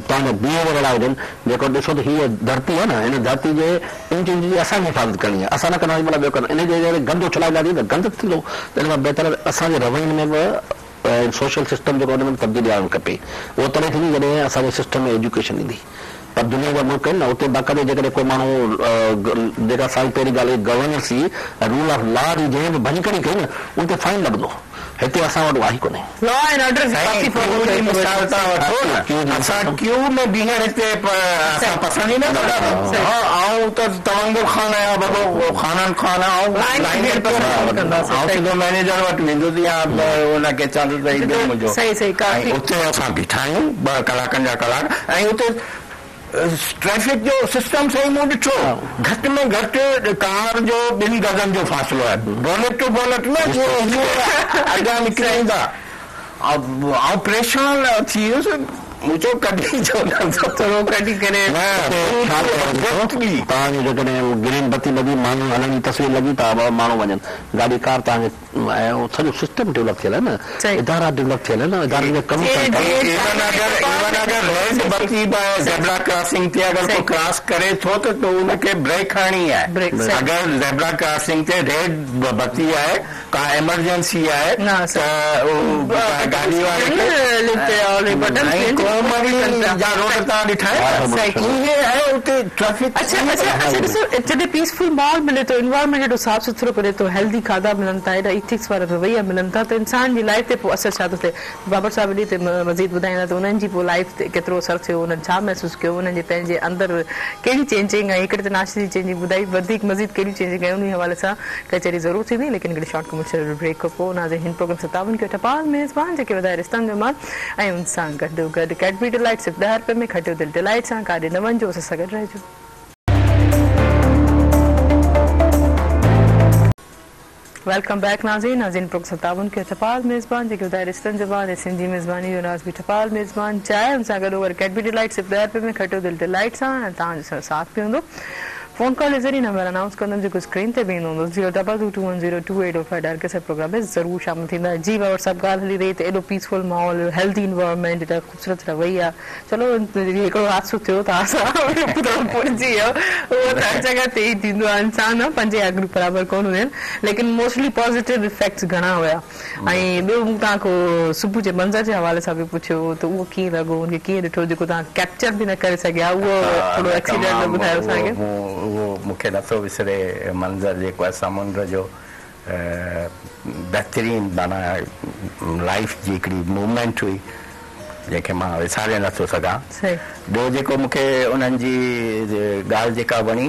توهان جا بيهه وغيره هجن جيڪو ڏسو ته هيء ڌرتي آهي نه هن ڌرتي جي انچ انچ جي اسان کي حفاظت ڪرڻي آهي اسان نه ڪنداسين ڀلا ٻيو ڪندو ان جي ڪري گند اڇلائينداسين ته گند ٿيندو ته ان کان بهتر آهي اسان جي روين ۾ به سوشل سسٽم جيڪو ان ۾ به تبديلي آڻڻ کپي اهو تڏهن ٿيندي جڏهن اسان جي سسٽم ۾ ايجوڪيشن ايندي پر دنيا جا ملڪ آهن نه اتي باقاعدي جيڪڏهن ڪو ماڻهو جيڪا اسان جي پهرين ڳالهه هئي گورننس جي رول آف لا جي جنهن به ڀڃڪڙي ڪئي نه ان تي فائن لڳندو. هتي اسان وٽ اها ئي ڪونهي. لا اينڊ آرڊر جي ڪافي سائين ڪيو جي مثال تان وٺو نه اسان ڪيو ۾ بيهڻ هتي اسان پسند ئي نه ٿا ڪريون ها آئون ته تونگر خان آهيان وڏو خانن خان آئون لائين ۾ پسند آئون سڌو مئنيجر وٽ ويندس يا ان کي چوندس ته هي بل منهنجو ۽ اتي اسان بيٺا آهيون ٻه ڪلاڪن جا ڪلاڪ ۽ اتي ٽريفڪ جو سسٽم صحيح مون ڏٺو گهٽ ۾ گهٽ ڪار جو ٻن گزن جو فاصلو آهي بونيٽ ٽو بونيٽ نه جيئن هيئن اڳيان نڪري ايندا آئون پريشان ٿي ويس مون چيو ڪڍي ڇو نه ٿو ٿورو ڪڍي ڪري توهان جو جيڪڏهن گرين بتي لڳي ماڻهو هلڻ جي تصوير لڳي ته ماڻهو وڃن گاڏي ڪار توهان کي ۽ اهو سڄو سسٽم ڊولپ ٿيل آهي نه ادارا ڊولپ ٿيل آهن ادارن جا ڪم ڪن ٿا. ايون اگر ايون اگر ريڊ بتي به آهي زيبرا ڪراسنگ تي اگر ڪو ڪراس ڪري ٿو ته تو ان کي بريڪ هڻڻي آهي اگر زيبرا ڪراسنگ تي ريڊ بتي آهي ڪا ايمرجنسي آهي ته گاڏي واري کي ۽ ڪومري جا روڊ توهان ڏٺا آهن اهي آهي اتي ٽريفڪ. اڇا اڇا اڇا ڏسو جڏهن پيسفل ماحول ملي ٿو انوائرمينٽ ايڏو صاف سٿرو ملي ٿو هيلدي کاڌا ملن ٿا ايڏا ايٿڪس وارا رويا ملن ٿا ته انسان جي لائيف تي پوء اثر ڇا ٿو ٿئي بابر صاحب انهي تي مزيد ٻڌائيندا ته انهن جي پوء لائيف تي ڪيترو اثر ٿيو انهن ڇا محسوس ڪيو انهن جي پنهنجي اندر ڪهڙي چينجنگ آئي هڪڙي ته ناشتي جي چينجنگ ٻڌائي وڌيڪ مزيد ڪهڙيون چينجنگ آيون انهي حوالي سان ڪچهري ضرور ٿيندي ليڪن هڪڙي شارٽ ڪمرشل بريڪ کان پوء ناظرين هن پروگرام سان تعاون ڪيو ٽپال ميزبان جيڪي وڌائي رشتن جو مان ۽ ان سان گڏو گڏ ڪيڊبري ڊيلائيٽ صرف ڏهه رپين ۾ کٽيو دل ڊيلائيٽ سان ڪاڏي نه وڃجو اسان سان گڏ رهجو. Welcome back ناظرين ناظرين پروگرام سان تعاون ڪيو ٽپال ميزبان جيڪي ٻڌائي رشتن جو مان ۽ سنڌي ميزباني جو ناز به ٽپال ميزبان چاهي ان سان گڏو گڏ ڪيڊبري ڊيلائيٽ صرف ڏهه رپين ۾ کٽيو دل ڊيلائيٽ سان ۽ توهان جو ساٿ به هوندو فون ڪال جي ذريعي نمبر انائونس ڪندم جيڪو اسڪرين تي به ايندو هوندو zero double two two one zero two eight O five dial ڪري سڄي پروگرام ۾ ضرور شامل ٿيندا جي بابر صاحب ڳالهه هلي رهي ته ايڏو پيسفل ماحول هيلدي انوائرمينٽ ايڏا خوبصورت رويا چلو هڪڙو حادثو ٿيو ته اسان پورجي ويو اهو ته هر جڳهه تي ئي ٿيندو آهي انسان پنج آڱريون برابر ڪونه هونديون آهن ليڪن موسٽلي پازيٽو افيڪٽس گهڻا هيا ۽ ٻيو مون توهان کان صبح جي منظر جي حوالي سان به پڇيو هو ته اهو ڪيئن لڳو ان کي ڪيئن ڏٺو جيڪو توهان ڪيپچر به نه ڪري سگهيا اهو ٿورو ايڪسيڊنٽ ٻڌايو اسان کي. اهو مون کي نٿو وسري منظر جيڪو آهي سمنڊ جو بهترين معنيٰ لائيف جي هڪڙي موومينٽ هئي جنهن کي مان وساري نٿو سگهان. ٻيو جيڪو مون کي انهن جي ڳالهه جيڪا وڻي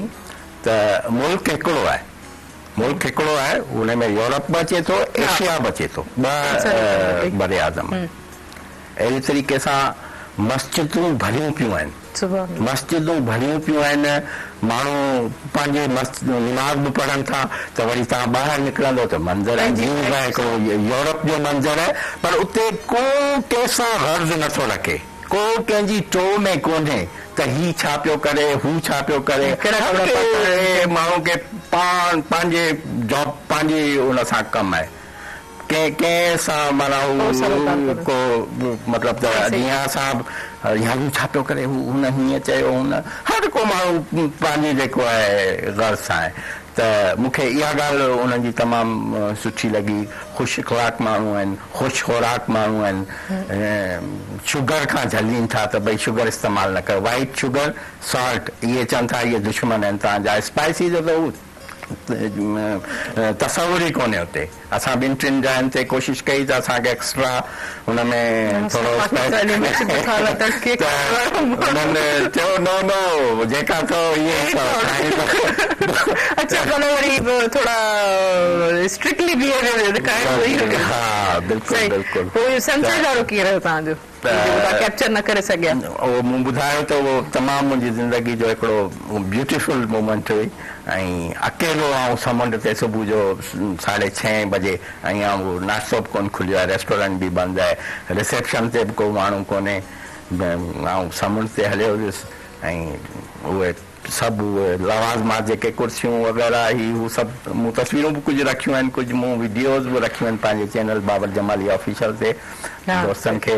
ته ملڪ هڪڙو آهي ملڪ هڪڙو آهي ان ۾ يورپ به اچي ٿو ايشيا به اچي ٿو ٻه براعظم آهن اهڙي طريقي سان مسجدون ڀريون پيون آهن مسجدون ڀريون پيون آهن ماڻهو پنهنجي نماز به پڙهن ٿا ته وري توهان ٻاهر نڪرندو ته منظر عجيب آهي هڪڙو يورپ جو منظر آهي پر اتي ڪو ڪنهن سان غرض نٿو رکي ڪو ڪنهن جي ٽو ۾ ڪونهي ته هي ڇا پيو ڪري هو ڇا پيو ڪري هر ڪنهن ماڻهو کي پاڻ پنهنجي جاب پنهنجي ان سان ڪم آهي ڪنهن ڪنهن سان معنيٰ هو ڪو مطلب ته جيئن اسان يار هو ڇا پيو ڪري هو هن هيئن چيو هن هر ڪو ماڻهو پنهنجي جيڪو آهي غرض سان آهي ته مون کي اها ڳالهه انهن جي تمام سٺي لڳي خوش اخلاق ماڻهو آهن خوش خوراڪ ماڻهو آهن شگر کان جهلين ٿا ته ڀئي شگر استعمال نه ڪر وائيٽ شگر سالٽ اهي چون ٿا اهي دشمن آهن توهان جا اسپائسي جو ته هو تصور ئي ڪونهي اتي. اسان ٻن ٽن جاين تي ڪوشش ڪئي ته اسان کي ايڪسٽرا ان ۾ ٿورو ته انهن چيو نو نو جيڪا اٿو اهي اٿو. اڇا معنيٰ وري به ٿورا اسٽرڪٽلي بيهيويئر ها بلڪل بلڪل. پوء اهو سن سيٽ وارو ڪيئن رهيو توهان جو جيڪو توهان ڪيپچر نه ڪري سگهيا؟ اهو مون ٻڌايو ته اهو تمام منهنجي زندگي جو هڪڙو بيوٽيفل مومينٽ هئي ۽ اڪيلو آئون سمنڊ تي صبح جو ساڍي ڇهين بجي ۽ اهو ناشتو به ڪونه کليو آهي ريسٽورنٽ به بند آهي رسيپشن تي به ڪو ماڻهو ڪونهي آئون سمنڊ تي هليو ويس ۽ اهي سڀ اهي لوازمات جيڪي ڪرسيون وغيره هي هو سڀ مون تصويرون به ڪجهه رکيون آهن ڪجهه مون وڊيوز به رکيون آهن پنهنجي چينل بابر جمالي آفيشل تي دوستن کي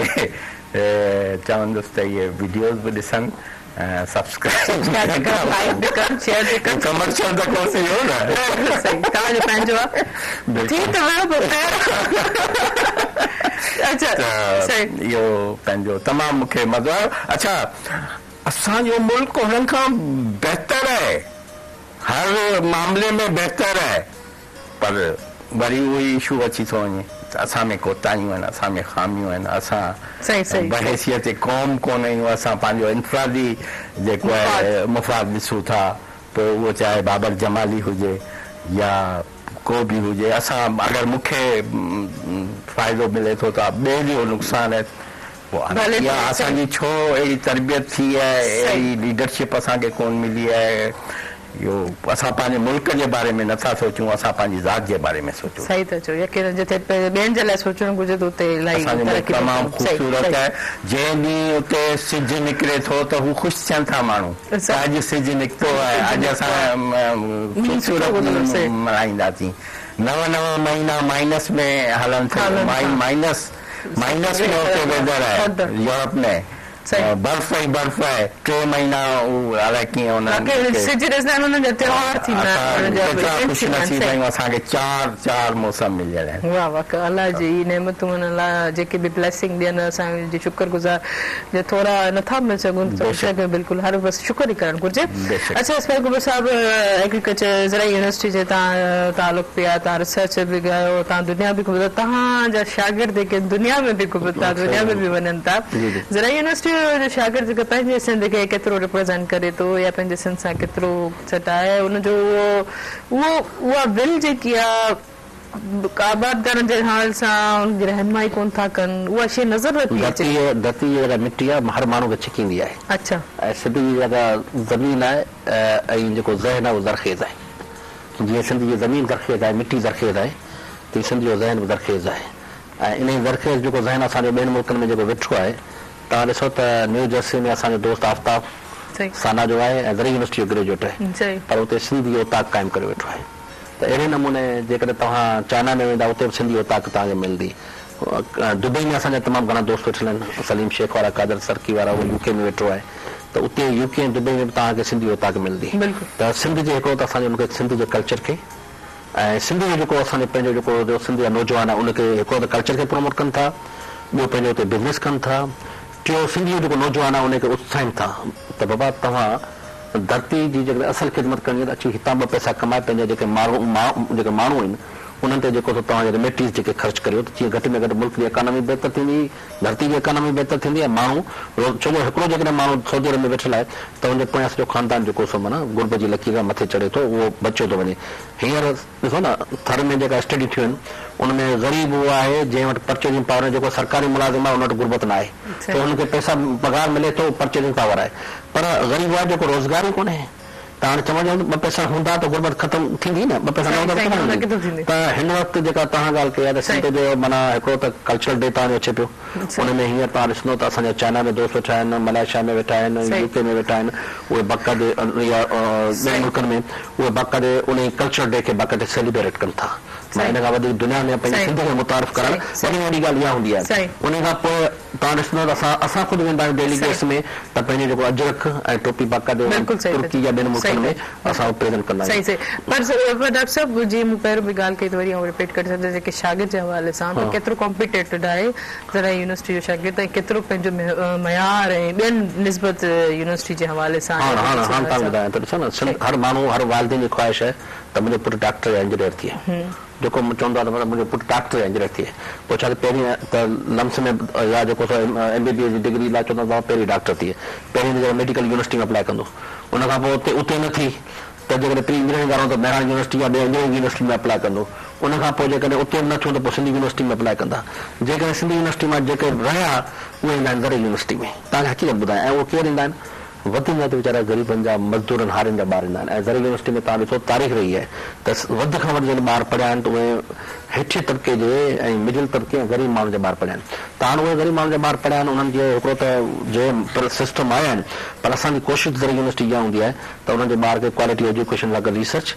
چوندس ته اهي وڊيوز به ڏسن سبسڪرائب به ڪن لائيڪ به ڪن شيئر به ڪن ڪمرشل ته ڪونه ٿي ويو نه صحيح توهان جو پنهنجو آهي ٿي ته ويو پر خير اڇا صحيح اهو پنهنجو تمام مون کي مزو آيو اڇا اسان جو ملڪ هنن کان بهتر آهي، هر معاملي ۾ بهتر آهي پر وري اهو ئي اشو اچي ٿو وڃي ته اسان ۾ ڪوتاهيون آهن، اسان ۾ خاميون آهن، اسان بحيثيت قوم ڪونه آهيون، اسان پنهنجو انفرادي جيڪو آهي مفاد ڏسون ٿا، پوء اهو چاهي بابر جمالي هجي يا ڪو به هجي، اسان اگر مون کي فائدو ملي ٿو ته ٻئي جو نقصان آهي. پوء اها اسان جي ڇو اهڙي تربيت ٿي آهي، اهڙي ليڊرشپ اسان کي ڪونه ملي آهي، اهو اسان پنهنجي ملڪ جي باري ۾ نٿا سوچون، اسان پنهنجي ذات جي باري ۾ سوچون. صحيح ٿا چئو، يقينن جتي ٻين جي لاء سوچڻ گهرجي ته اتي الاهي اسان جو ملڪ ترقي تمام صحيح خوبصورت صحيح آهي، جنهن ڏينهن اتي سج نڪري ٿو ته هو خوش ٿين ٿا ماڻهو ته اڄ سج نڪتو آهي، اڄ اسان خوبصورت ڏينهن ملهائينداسين. نو نو مهينا مائنس ۾ هلن ٿا، مائنس مائنس ۾ اتي ويدر آهي يورپ ۾ برف ئي برف آهي ٽي مهينا هو الائي ڪيئن انهن کي سج ڏسندا آهن انهن جا تهوار ٿيندا آهن اسان ڪيترا خوش نصيب آهيون اسان کي چار چار موسم مليل آهن. واه واه الله جي هي نعمتون آهن الله جيڪي به بليسنگ ڏين اسان جي شڪر گذار جي ٿورا نٿا ملي سگهون ته بلڪل هر بس شڪر ئي ڪرڻ گهرجي اڇا اسماعيل ڪنڀر صاحب ايگريڪلچر زرعي يونيورسٽي جي تان تعلق به آهي تان ريسرچ به ڪيو تان دنيا به گهميو تهان جا شاگرد جيڪي دنيا ۾ به گهمن ٿا دنيا ۾ به وڃن ٿا زرعي يونيورسٽي جو شاگرد جيڪو پنهنجي سنڌ کي ڪيترو ريپريزنٽ ڪري ٿو يا پنهنجي سنڌ سان ڪيترو سٽ آهي ان جو اهو اهو اها ول جيڪي آهي آبادگارن جي حال سان انهن جي رهنمائي ڪونه ٿا ڪن اها شيء نظر نه ٿي اچي. ڌرتي جي جيڪا مٽي آهي هر ماڻهو کي ڇڪيندي آهي اڇا. ۽ سنڌ جي جيڪا زمين آهي ۽ جيڪو ذهن آهي اهو زرخيز آهي. جيئن سنڌ جي زمين زرخيز آهي، مٽي زرخيز آهي، تيئن سنڌ جو ذهن به زرخيز آهي ۽ انهي زرخيز جيڪو ذهن اسان جو ٻين ملڪن ۾ جيڪو ويٺو آهي، توهان ڏسو ته نيو جرسي ۾ اسان جو دوست آفتاب سانا جو آهي ۽ زرعي يونيورسٽي جو گريجوئيٽ آهي پر اتي سنڌي اوطاق قائم ڪري ويٺو آهي ته اهڙي نموني جيڪڏهن توهان چائنا ۾ ويندا اتي به سنڌي اوطاق توهان کي ملندي. دبئي ۾ اسان جا تمام گهڻا دوست ويٺل آهن، سليم شيخ وارا، قادر سرڪي وارا، اهو يو ڪي ۾ ويٺو آهي ته اتي يو ڪي ۽ دبئي ۾ به توهان کي سنڌي اوطاق ملندي ته سنڌ جي هڪڙو ته اسان جي ان کي سنڌ جي ڪلچر کي ۽ سنڌ جو جيڪو اسان جو پنهنجو جيڪو جو سنڌ جا نوجوان آهن ان کي هڪڙو ته ڪلچر کي پروموٽ ڪن ٿا ٻيو پنهنجو اتي بزنس ڪن ٿا ٽيون سنڌ جو جيڪو نوجوان آهي ان کي اتساهين ٿا ته بابا توهان ڌرتي جي جيڪڏهن اصل خدمت ڪرڻي آهي ته اچي هتان ٻه پئسا ڪمائي پنهنجا جيڪي ماڻهو جيڪي ماڻهو آهن انهن تي جيڪو سو توهان ريميٽيز جيڪي خرچ ڪريو ته جيئن گهٽ ۾ گهٽ ملڪ جي اڪانومي بهتر ٿيندي، ڌرتي جي اڪانومي بهتر ٿيندي ۽ ماڻهو روز ڇو جو هڪڙو جيڪڏهن ماڻهو سعودي عرب ۾ ويٺل آهي ته ان جي پويان سڄو خاندان جيڪو سو معنيٰ غربت جي لڪير کان مٿي چڙهي ٿو اهو بچيو ٿو وڃي. هينئر ڏسو نه ٿر ۾ جيڪا اسٽڊي ٿيون آهن ان ۾ غريب اهو آهي جنهن وٽ پرچيزنگ پاور آهي جيڪو سرڪاري ملازم آهي ان وٽ غربت نه آهي ڇو هن کي پئسا پگهار ملي ٿو پرچيزنگ پاور آهي پر غريب اهو آهي جيڪو روزگار ئي ڪونهي. ته هاڻي چوڻ جو ٻه پئسا هوندا ته غربت ختم ٿيندي نه، ٻه پئسا نه هوندا ته ڪٿان ٿيندي؟ ته هن وقت جيڪا توهان ڳالهه ڪئي آهي ته سنڌ جو معنيٰ هڪڙو ته ڪلچرل ڊي توهان جو اچي پيو ان ۾ هينئر توهان ڏسندو ته اسان جا چائنا ۾ دوست ويٺا آهن، ملائيشيا ۾ ويٺا آهن، يو ڪي ۾ ويٺا آهن اهي باقاعدي يا ٻين ملڪن ۾ اهي باقاعدي انهي ڪلچرل ڊي کي باقاعدي سيليبريٽ ڪن ٿا. معنيٰ ان کان وڌيڪ دنيا ۾ پنهنجي سنڌ کي متعارف ڪرائڻ وڏي ۾ وڏي ڳالهه اها هوندي آهي. انهي کان پوء. توهان ڏسندؤ ته اسان اسان خود ويندا آهيون ڊيليگيٽس ۾ ته پنهنجو جيڪو اجرڪ ۽ ٽوپي باقاعدو ترڪي يا ٻين ملڪن ۾ اسان اهو پريزنٽ ڪندا آهيون. صحيح صحيح پر ڊاڪٽر صاحب جيئن مون پهريون به ڳالهه ڪئي ته وري آئون رپيٽ ڪري ڇڏيان جيڪي شاگرد جي حوالي سان ته ڪيترو ڪامپيٽيٽڊ آهي زرعي يونيورسٽي جو شاگرد ۽ ڪيترو پنهنجو معيار ۽ ٻين نسبت يونيورسٽي جي حوالي سان هاڻ هاڻ هاڻ توهان کي ٻڌايان ته ڏسو نه سنڌ هر ماڻهو هر والدين جي خواهش آهي ته منهنجو پٽ ڊاڪٽر يا انجنيئر ٿئي جيڪو چوندو آهي ته منهنجو پٽ ڊاڪٽر يا انجنيئر ٿئي پوء ڇا ته پهرين ته لمس ۾ يا جيڪو سو ايم بي بي ايس جي ڊگري لاء چوندو آهي پهرين ڊاڪٽر ٿئي پهرين ته جڏهن ميڊيڪل يونيورسٽي ۾ اپلاء ڪندو ان کان پوء اتي اتي نه ٿي ته جيڪڏهن پري انجنيئرنگ وارو ته مهراڻ يونيورسٽي يا ٻين انجنيئرنگ يونيورسٽي ۾ اپلاء ڪندو ان کان پوء جيڪڏهن اتي به نه ٿيو ته پوء سنڌ يونيورسٽي ۾ اپلاء ڪندا جيڪڏهن سنڌ يونيورسٽي مان جيڪي رهيا اهي ايندا آهن زرعي يونيورسٽي ۾ توهان کي حقيقت ٻڌايان ۽ اهي ڪير ايندا آهن وڌ ۾ وڌ ويچارا غريبن جا مزدورن هارين جا ٻار ايندا آهن ۽ زرعي يونيورسٽي ۾ توهان ڏسو تاريخ رهي آهي ته وڌ کان وڌ جڏهن ٻار پڙهيا آهن ته اهي هيٺين طبقي جي ۽ مڊل طبقي ۽ غريب ماڻهن جا ٻار پڙهيا آهن ته هاڻ اهي غريب ماڻهن جا ٻار پڙهيا آهن انهن جي هڪڙو ته جي سسٽم آيا آهن پر اسان جي ڪوشش زرعي يونيورسٽي اها هوندي آهي ته انهن جي ٻار کي ڪوالٽي ايجوڪيشن سان گڏ ريسرچ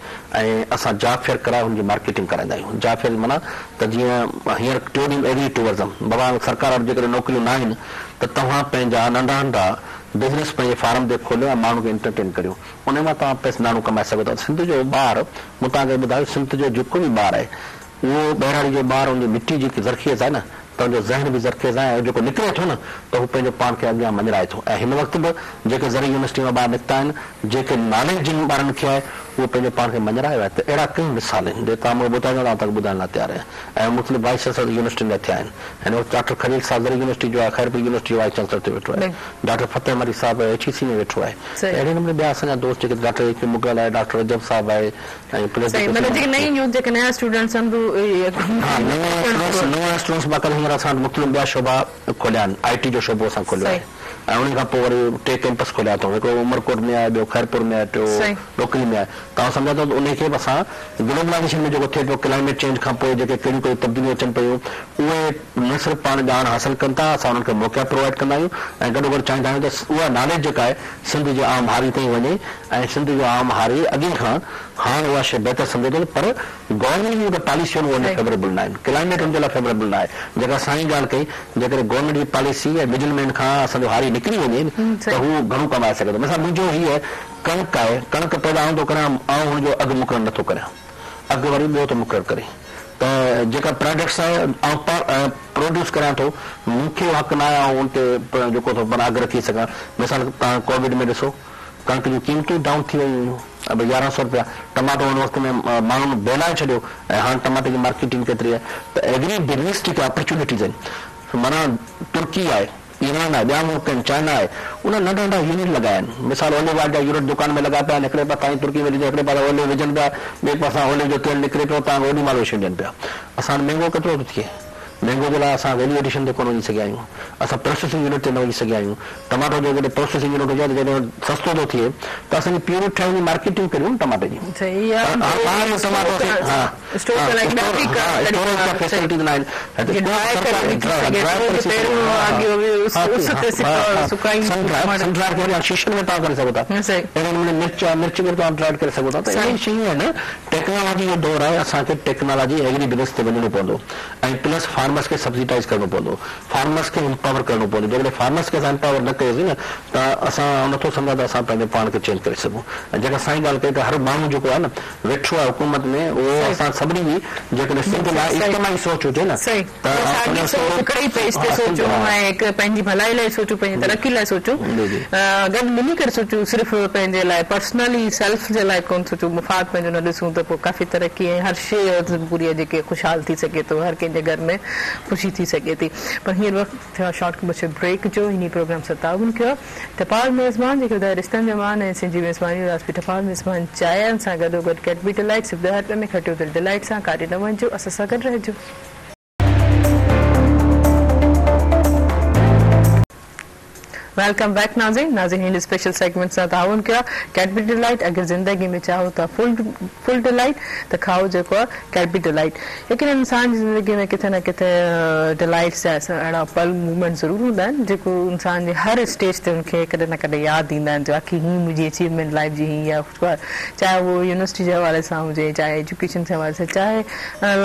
۽ اسان جاب فيئر ڪرائي انهن جي مارڪيٽنگ ڪرائيندا آهيون جاب فيئر معنيٰ ته جيئن هينئر ٽيون ڏينهن ايگري ٽوئرزم بابا سرڪار وٽ جيڪڏهن نوڪريون نه آهن ته توهان پنهنجا ننڍا ننڍا بزنس پنهنجي فارم تي کوليو ۽ ماڻهن کي انٽرٽين ڪريو انهي مان توهان پئسا ناڻو ڪمائي سگهو ٿا سنڌ جو ٻار مون توهان کي ٻڌايو سنڌ جو جيڪو به ٻار آهي اهو ٻهراڙي جو ٻار ان جي مٽي جيڪي زرخيز آهي نه ته ان جو ذهن به زرخيز آهي ۽ جيڪو نڪري ٿو نه ته هو پنهنجو پاڻ کي اڳيان مڃرائي ٿو ۽ هن وقت به جيڪي زرعي يونيورسٽي مان ٻار نڪتا آهن جيڪي ناليج جن ٻارن کي آهي اهو پنهنجو پاڻ کي مڃرايو آهي ته اهڙا ڪئين مثال آهن جي توهان مون کي ٻڌائيندا ته آئون توهان کي ٻڌائڻ لاء تيار آهيان ۽ مختلف وائيس چانسلر يونيورسٽين جا ٿيا آهن هن وقت ڊاڪٽر خليل صاحب زرعي يونيورسٽي جو آهي خيرپور يونيورسٽي جو وائيس چانسلر ٿيو ويٺو آهي ڊاڪٽر فتح مري صاحب ايڇ اي سي ۾ ويٺو آهي ته اهڙي نموني ٻيا اسان جا دوست جيڪي ڊاڪٽر اي ڪي مغل آهي ڊاڪٽر رجب صاحب آهي ۽ پلس صحيح مطلب جيڪي نئين يوٿ جيڪي نيا اسٽوڊنٽس آهن اهي ها نوان اسٽوڊنٽس نوان اسٽوڊنٽس باقاعده هينئر اسان وٽ مختلف ٻيا شعبا کوليا آهن آء ٽي جو شعبو اسان کوليو آهي ۽ ان کان پوء وري ٽي ڪيمپس کوليا اٿئون هڪڙو عمرڪوٽ ۾ آهي ٻيو خيرپور ۾ آهي ٽيو ڏوڪري ۾ آهي ته آئون سمجهان ٿو ته انهي کي به اسان گلوبلائيزيشن ۾ جيڪو ٿئي پيو ڪلائميٽ چينج کان پوء جيڪي ڪهڙيون ڪهڙيون تبديليون اچن پيون اهي نه صرف پاڻ ڄاڻ حاصل ڪن ٿا اسان انهن کي موقعا پرووائيڊ ڪندا آهيون ۽ گڏوگڏ چاهيندا آهيون ته اها ناليج جيڪا آهي سنڌ جي عام هاري تائين وڃي ۽ سنڌ جو عام هاري اڳي کان هاڻ اها شيء بهتر سمجهي ٿو پر گورنمينٽ جون جيڪي پاليسيون آهن اهي ان فيوريبل نه آهن ڪلائميٽ ان جي لاء فيوريبل نه آهي جيڪا سائين ڳالهه ڪئي جيڪڏهن گورنمينٽ جي پاليسي ۽ مڊل مين کان اسان جو هاري نڪري وڃي ته هو گهڻو ڪمائي سگهي ٿو مثال منهنجو هيء ڪڻڪ آهي ڪڻڪ پيدا آئون ٿو ڪريان آئون هن جو اگهه مقرر نه ٿو ڪريان اگهه وري ٻيو ٿو مقرر ڪري ته جيڪا پراڊڪٽس آهي آئون پروڊيوس ڪريان ٿو مون کي اهو حق نه آهي آئون ان تي جيڪو ٿو اگهه رکي سگهان مثال توهان ڪووڊ ۾ ڏسو ڪڻڪ جون قيمتون ڊائون ٿي ويون هيون ڀئي 1100 روپيا ٽماٽو ان وقت ۾ ماڻهن بيلائي ڇڏيو ۽ هاڻ ٽماٽي جي مارڪيٽنگ ڪيتري آهي ته ايگري بزنس جيڪي اپرچونيٽيز آهن معنيٰ ترڪي آهي ايران آهي ٻيا ملڪ آهن چائنا آهي انهن ننڍا ننڍا يونٽ لڳايا آهن مثال اوليو آئل جا يونٽ دڪان ۾ لڳا پيا آهن هڪڙي پاسان ترڪي ۾ ڏجو هڪڙي پاسان اوليو وجهن پيا ٻئي پاسان اوليو جو تيل نڪري پيو توهان کي اوڏي مهل اهي شيون ڏين پيا اسان وٽ مينگو ڪيترو ٿو ٿئي مينگو جي لاء اسان ويليو ايڊيشن تي ڪونه وڃي سگهيا آهيون. اسان پروسيسنگ يونٽ تي نه وڃي سگهيا آهيون. ٽماٽو جو جيڪڏهن پروسيسنگ يونٽ هجي ها ته جڏهن سستو ٿو ٿئي ته اسان جي پيوري ٺاهي وڃي مارڪيٽنگ ڪريون نه ٽماٽي جي. پر هاڻ ٻاهر جو ٽماٽو کي ها ها اسٽوريج جا فيسلٽيز نه آهن. ڊرائي ڪري سگهي سن ڊرائر سن ڊرائر کي وري شيشن ۾ توهان ڪري سگهو ٿا. اهڙي نموني مرچ آهي مرچ به توهان ڊرائيڊ ڪري سگهو ٿا ته اهڙيون شيون آهن ٽيڪنالاجي جو دور آهي اسان کي ٽيڪنالاجي ايگري بزنس تي وڃڻو پوندو. ۽ پلس فارمرس کي سبسڊائيز ڪرڻو پوندو فارمرس کي امپاور ڪرڻو پوندو جيڪڏهن فارمرس کي اسان امپاور نه ڪيوسين نه ته اسان نٿو سمجهان ته اسان پنهنجو پاڻ کي چينج ڪري سگهون ۽ جيڪا سائين ڳالهه ڪئي ته هر ماڻهو جيڪو آهي نه ويٺو آهي حڪومت ۾ اهو اسان سڀني جي جيڪڏهن سنڌ لاء اجتماعي سوچ هجي نه ته ساڳي سوچ هڪڙي ئي پيج تي سوچون ۽ هڪ پنهنجي ڀلائي لاء سوچون پنهنجي ترقي لاء سوچون گڏ ملي ڪري سوچون صرف پنهنجي لاء پرسنلي سيلف جي لاء ڪونه سوچون مفاد پنهنجو نه ڏسون ته پوء ڪافي ترقي ۽ هر شيء پوري جيڪي خوشحال ٿي سگهي ٿو هر ڪنهن جي گهر ۾ خوشي ٿي سگهي ٿي پر هينئر وقت ٿيو آهي شارٽ ڪمرشل بريڪ جو انهي پروگرام سان تعاون ڪيو آهي ٽپال ميزبان جيڪي ٻڌايو رشتن جو مان ۽ سنڌي ميزباني راسپي ٽپال ميزبان چانهن سان گڏو گڏ ڪيڊبري ڊلائيٽ صرف 10 رپين ۾ کٽيو دل ڊلائيٽ سان ڪاڏي نه وڃجو اسان سان گڏ رهجو. Welcome back ناظرين ناظرين هن اسپيشل سيگمينٽ سان تعاون ڪيو آهي ڪيڊبري ڊيلائٽ اگر زندگي ۾ چاهو ٿا فل فل ڊيلائٽ ته کائو جيڪو آهي ڪيڊبري ڊيلائٽ يقينن انسان جي زندگي ۾ ڪٿي نه ڪٿي ڊيلائٽس جا اهڙا پل مومينٽ ضرور هوندا آهن جيڪو انسان جي هر اسٽيج تي ان کي ڪڏهن نه ڪڏهن ياد ايندا آهن واقعي هي منهنجي اچيومينٽ لائف جي هي يا چاهي اهو يونيورسٽي جي حوالي سان هجي چاهي ايجوڪيشن جي حوالي سان چاهي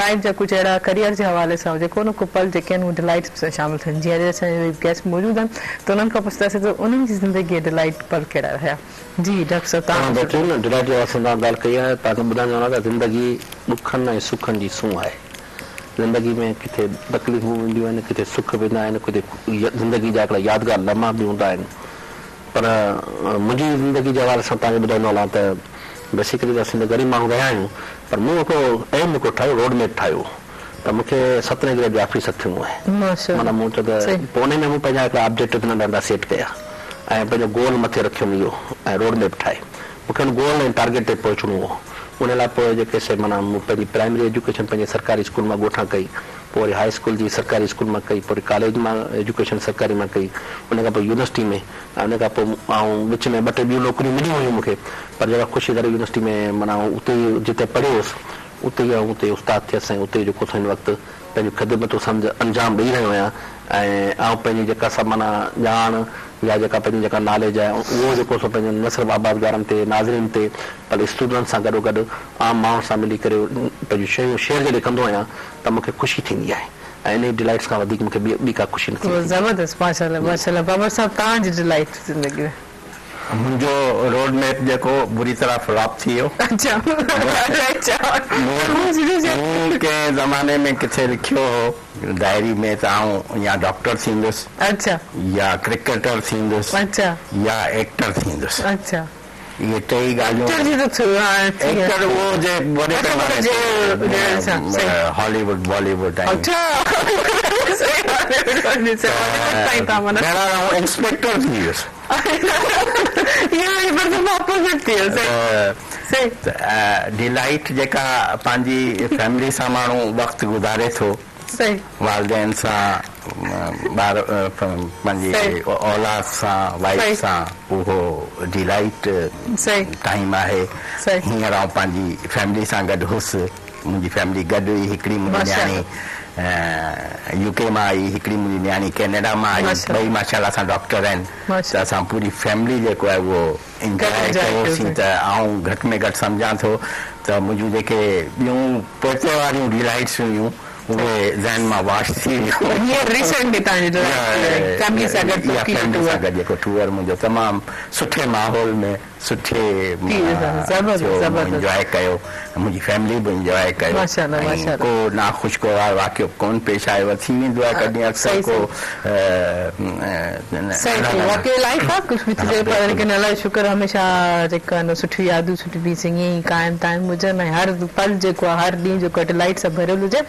لائف جا ڪجهه اهڙا ڪريئر جي حوالي سان هجي ڪو نه ڪو پل جيڪي آهن اهي ڊلائٽس سان شامل ٿين جيئن اڄ اسان جا گيسٽ موجود آهن ته انهن کان پڇنداسين ته انهن جي زندگي جا ڊلائٽ پل ڪهڙا رهيا جي ڊاڪٽر صاحب توهان بهترين ڊلائٽ جي حوالي سان توهان ڳالهه ڪئي آهي توهان کي ٻڌائڻ چاهيان ته زندگي ڏکن ۽ سکن جي سونهن آهي زندگي ۾ ڪٿي تڪليفون به اينديون آهن ڪٿي سک به ايندا آهن ڪٿي زندگي جا هڪڙا يادگار لمحا به هوندا آهن پر منهنجي زندگي جي حوالي سان توهان کي ٻڌائيندو هلان ته بيسيڪلي ته اسين ته غريب ماڻهو رهيا آهيون پر مون هڪڙو ايم هڪڙو ٺاهيو روڊ ميپ ٺاهيو ته مون کي سترهين گريڊ جو آفيسر ٿيڻو آهي معنيٰ مون چيو ته پوء انهي ۾ مون پنهنجا هڪڙا آبجيڪٽو ننڍا ننڍا سيٽ ڪيا ۽ پنهنجو گول مٿي رکيم اهو ۽ روڊ ميپ ٺاهي مون کي ان گول ۽ ٽارگيٽ تي پهچڻو هو ان لاء پوء جيڪي سي معنيٰ مون پنهنجي پرائمري ايجوڪيشن پنهنجي سرڪاري اسڪول مان ڳوٺان ڪئي پوء وري هاء اسڪول جي سرڪاري اسڪول مان ڪئي، پوء وري ڪاليج مان ايجوڪيشن سرڪاري مان ڪئي، ان کان پوء يونيورسٽي ۾ ۽ ان کان پوء آئون وچ ۾ ٻه ٽي ٻيون نوڪريون مليون هيون مون کي پر جيڪا خوشي زرعي يونيورسٽي ۾ معنيٰ آئون اتي ئي جتي پڙهيو هوس اتي ئي آئون اتي استاد ٿيس ۽ اتي جيڪو سو هن وقت پنهنجون خدمتون سمجهه انجام ڏئي رهيو آهيان ۽ آئون پنهنجي جيڪا سا معنيٰ ڄاڻ يا جيڪا پنهنجي جيڪا ناليج آهي اهو جيڪو سو پنهنجن نه صرف آبادگارن تي ناظرين تي پر اسٽوڊنٽن سان گڏوگڏ عام ماڻهن سان ملي ڪري پنهنجون شيون شيئر جڏهن ڪندو آهيان ته مون کي خوشي ٿيندي آهي ۽ انهي ڊلائٽس کان وڌيڪ مون کي ٻي ڪا خوشي نٿي ٿئي. زبردست ماشاءالله ماشاءالله بابر صاحب توهان جي ڊلائٽ زندگي ۾. منهنجو روڊ ميپ جيڪو بري طرح فلاپ ٿي ويو. اڇا اڇا مون ڪنهن زماني ۾ ڪٿي لکيو هو ڊائري ۾ ته آئون يا ڊاڪٽر ٿيندس اڇا يا ڪرڪيٽر ٿيندس اڇا يا ايڪٽر ٿيندس. اڇا اهي ٽيئي ڳالهيون ايڪٽر جي ته ايڪٽر اهو جي وڏي پيماني تي هالي ووڊ بالي ووڊ ۽ بهرحال آئون انسپيڪٽر ٿي ويس. ڊيلائيٽ جيڪا پنهنجي فيملي سان ماڻهو وقت گذاري ٿو. والدين سان ٻار پنهنجي اولاد سان وائيف سان اهو ڊيلائيٽ ٽائيم آهي هينئر آئون پنهنجي فيملي سان گڏ هيس منهنجي فيملي گڏ هئي هڪڙي منهنجي نياڻي يو ڪي مان آئي هڪڙي منهنجي نياڻي ڪينيڊا مان آئي ٻئي ماشاء الله سان ڊاڪٽر آهن ته اسان پوري فيملي جيڪو آهي اهو انجواء ڪيوسين ته آئون گهٽ ۾ گهٽ سمجهان ٿو ته منهنجون جيڪي ٻيون پوئتي واريون ڊيلائيٽس هيون اهي ذهن مان واش ٿي ويون. هينئر ريسينٽلي توهان جو فيملي سان گڏ ترڪي جو ٽوئر. سان گڏ جيڪو ٽوئر منهنجو تمام سٺي ماحول ۾ سٺي ٿيو مون انجواء ڪيو منهنجي فيملي به انجواء ڪيو ۽ ڪو ناخوشگوار واقعو ڪونه پيش آيو ٿي ويندو آهي ڪڏهن اڪثر ڪو صحيح واقعي لائف آ ڪجهه به ٿي سگهي پر ليڪن الله جو شڪر هميشه جيڪا آهي نه سٺيون يادون سٺي پيس ائين ئي قائم دائم هجن ۽ هر پل جيڪو آ هر ڏينهن جيڪو آ ڊلائيٽ سان ڀريل هجي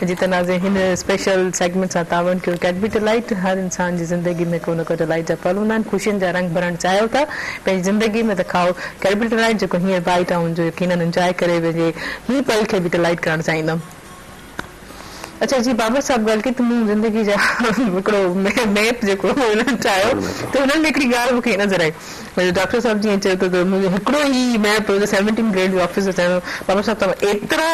جي ته ناظرين هن اسپيشل سيگمينٽ سان تعاون ڪيو ڪيڊبري ڊلائيٽ هر انسان جي زندگي ۾ ڪو نه ڪو ڊلائيٽ جا پل هوندا آهن خوشين جا رنگ ڀرڻ چاهيو ٿا پنهنجي زندگي ۾ ته کائو ڪيڊبري ڊلائيٽ جيڪو هينئر بائيٽ آئون جو يقينن انجواء ڪري پنهنجي هي پل کي به ڊلائيٽ ڪرڻ چاهيندم. اڇا جي بابر صاحب ڳالهه ڪئي ته مون زندگي جا هڪڙو ميپ جيڪو انهن ٺاهيو ته انهن ۾ هڪڙي ڳالهه مون کي نظر آئي ڊاڪٽر صاحب جيئن چيو ته منهنجو هڪڙو ئي ميپ سيونٽين گريڊ جو آفيسر چيو بابر صاحب توهان ايترا